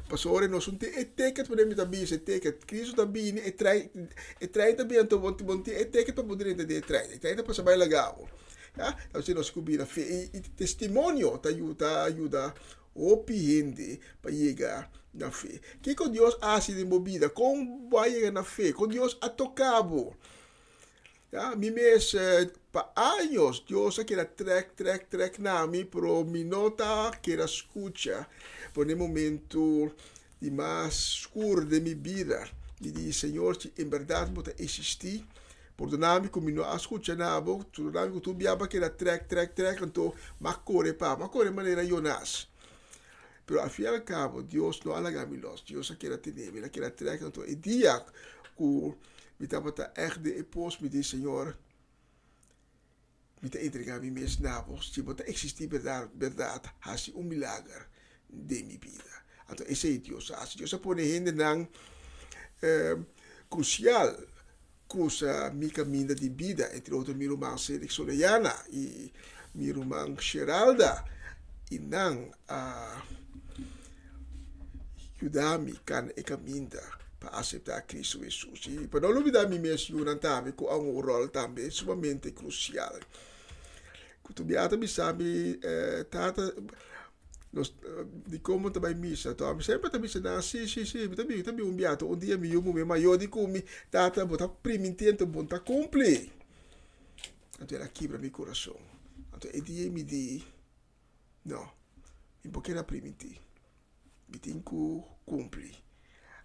Pasobra ora nos no tin e ticket por mi ta bisa e ticket. Cristo ta bini e trein e trein ta bini anto bo bo no tin e ticket pa bo drenta den e trein. E trein ta pasa bai laga bo. Ya ta bisa nos ku bira fe i testimonio ta ta yuda hopi hende pa yega na fe. Kiko Dios a hasi den bo bida? Kon bo a yega na fe? Kon Dios a toka bo? Ya, mi mes pa años Dios a keda trek, trek, trek na mi, pero mi no ta keda skucha. Pero den momento di mas skur den mi bida, mi di, Señor, si en bèrdat bo ta eksistí, pordona mi ku mi no a skucha na bo, pordona mi ku tur bia bo a keda trek, trek, trek, anto m'a kore pa bo, m'a kore manera Jonas. Pero al fin y al cabo, Dios no a laga mi los, Dios a keda tene mi, el a keda trek, anto e dia ku Mi tabata ègt den e pos, mi di, Señor, mi ta entregá mi mes na bo. Si bo ta eksistí bèrdat, bèrdat, hasi un milager den mi bida. Anto esei Dios a hasi. Dios a pone hendenan krusial krusa mi kaminda di bida, entre otro mi ruman Cedric Soleyana i mi ruman Sheralda, i nan a yuda mi kana e kaminda pa aseptá Kristu Hesus. I pa no lubidá mi mes yunan tambe ku a un ròl tambe sumamente krusial. Ku tur biaha ta bisa mi, Tata, nos dikon bo ta bai misa? Anto ami semper ta bisa nan, Si, si, si, mi ta bin, mi ta bin un biaha. Un dia mi yu muhé mayó di ku mi, Tata, bo ta primintí anto bo no ta kumpli. Anto el a kibra mi kurason. Anto e dia mi di. No, mi por keda primintí. Mi tin ku kumpli.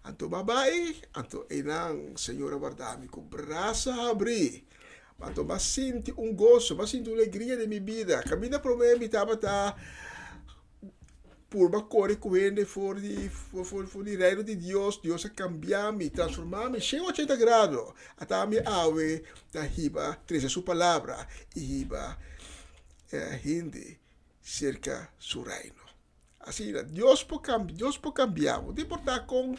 Anto bo a bai, anto einan Señor a warda mi ku brasa habrí. Anto bo a sinti un goso, bo a sinti un legria den mi bida. Kaminda promé mi tabata. purba kore ku hende for di for for for di reino di Dios, Dios a kambia mi, transforma mi 180 grado. Ata mi awe ta hiba trese su palabra i hiba hende serka su reino. Asina, Dios por kambia, Dios por kambia bo. No importa kon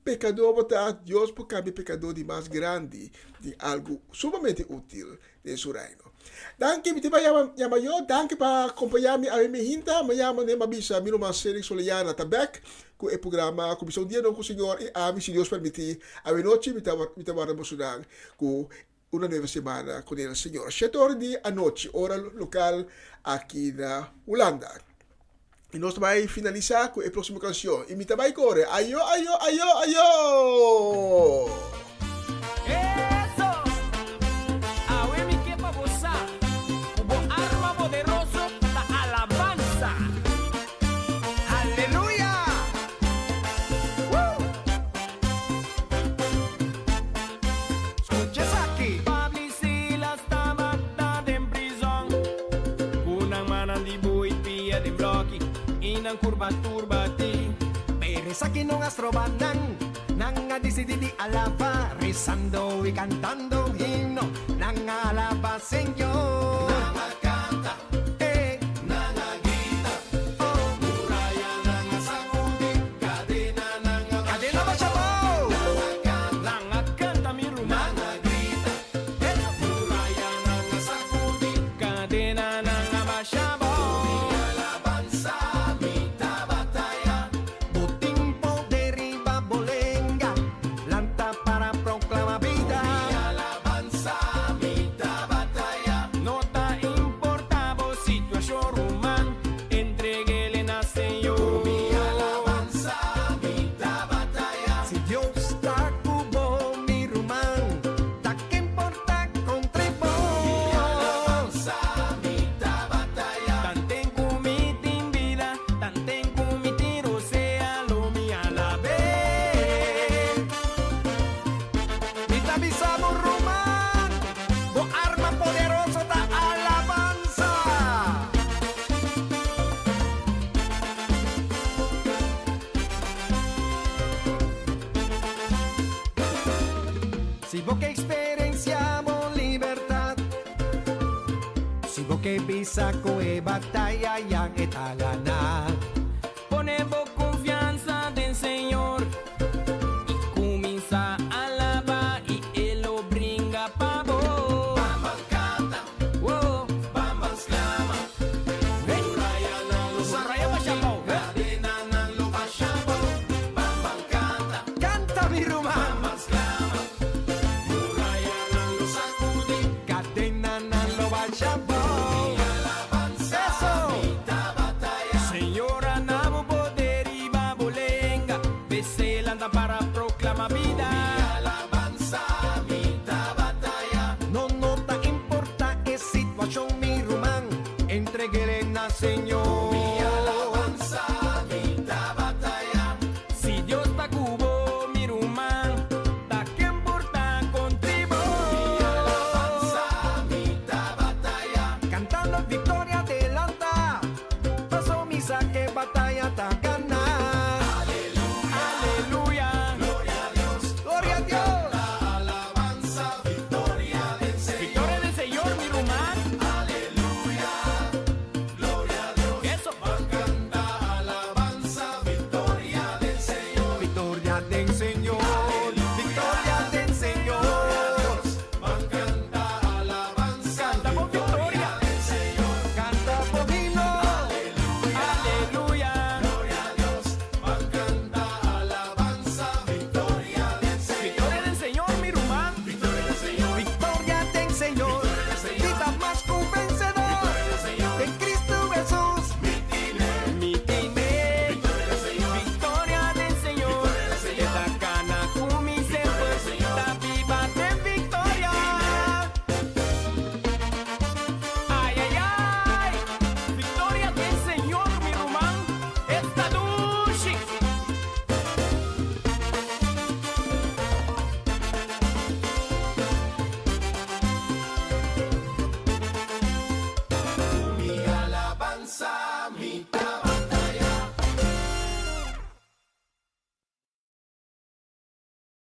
pekadó bo ta, Dios por kambia pekadó di mas grandi den algu sumamente útil den su reino. Danki, mi ta bai yama, yama yo. Danki pa kompañá mi awe mi hinta. Mañana mi bisa mi ruman Cedric Soleyana ta bèk ku e programa Kuminsá un Dia Nobo ku Señor i ami, si Dios permití, awe nochi mi ta, mi ta warda bosonan ku una nueva semana con el Señor. Shete ora di anochi, ora local aki na Hulanda. Y nos ta bay finalisa cu e proximo cancion. Y mi ta bay core. Ayo, ayo, ayo, ayo! Eso! Awe mi ke pa bo sa ku bo arma poderoso ta alabansa. Aleluya! Woo! Skucha esaki! Pablo i Silas tabata den prizòn, ku nan mannan di bui pia den blòki i nan kurpa tur batí. Pero esaki no a stroba nan, nan a disidí di alabá, rezando i kantando un himno, nan a alabá Señor. Nan a kanta, eh, nan a grita, oh. Murayanan a sakudí, kadenanan a basha Kadena basha bou. Nan a kanta, Nan a kanta mi ruman. nan a grita, murayanan a sakudí, Kadenanan a basha bou. Mi alabansa, mi ta bataya. Bo tin poder riba bo lenga, lanta para proclama bida. Mi alabansa, mi ta bataya. No ta importá bo situashon ruman, entreg'é na Señor. Mi alabansa, mi ta bataya. Si Dios ta ku bo, mi ruman, ta ken por ta kontra bo? Mi alabansa, mi ta bataya. Tanten ku mi tin bida, tanten ku mi tin rosea, lo mi alab'é. Mi ta bisa bo ruman, bo arma poderoso ta alabansa. Si bo ke eksperensiá bo libertat, si bo ke bisa ku e bataya ya e ta ganá.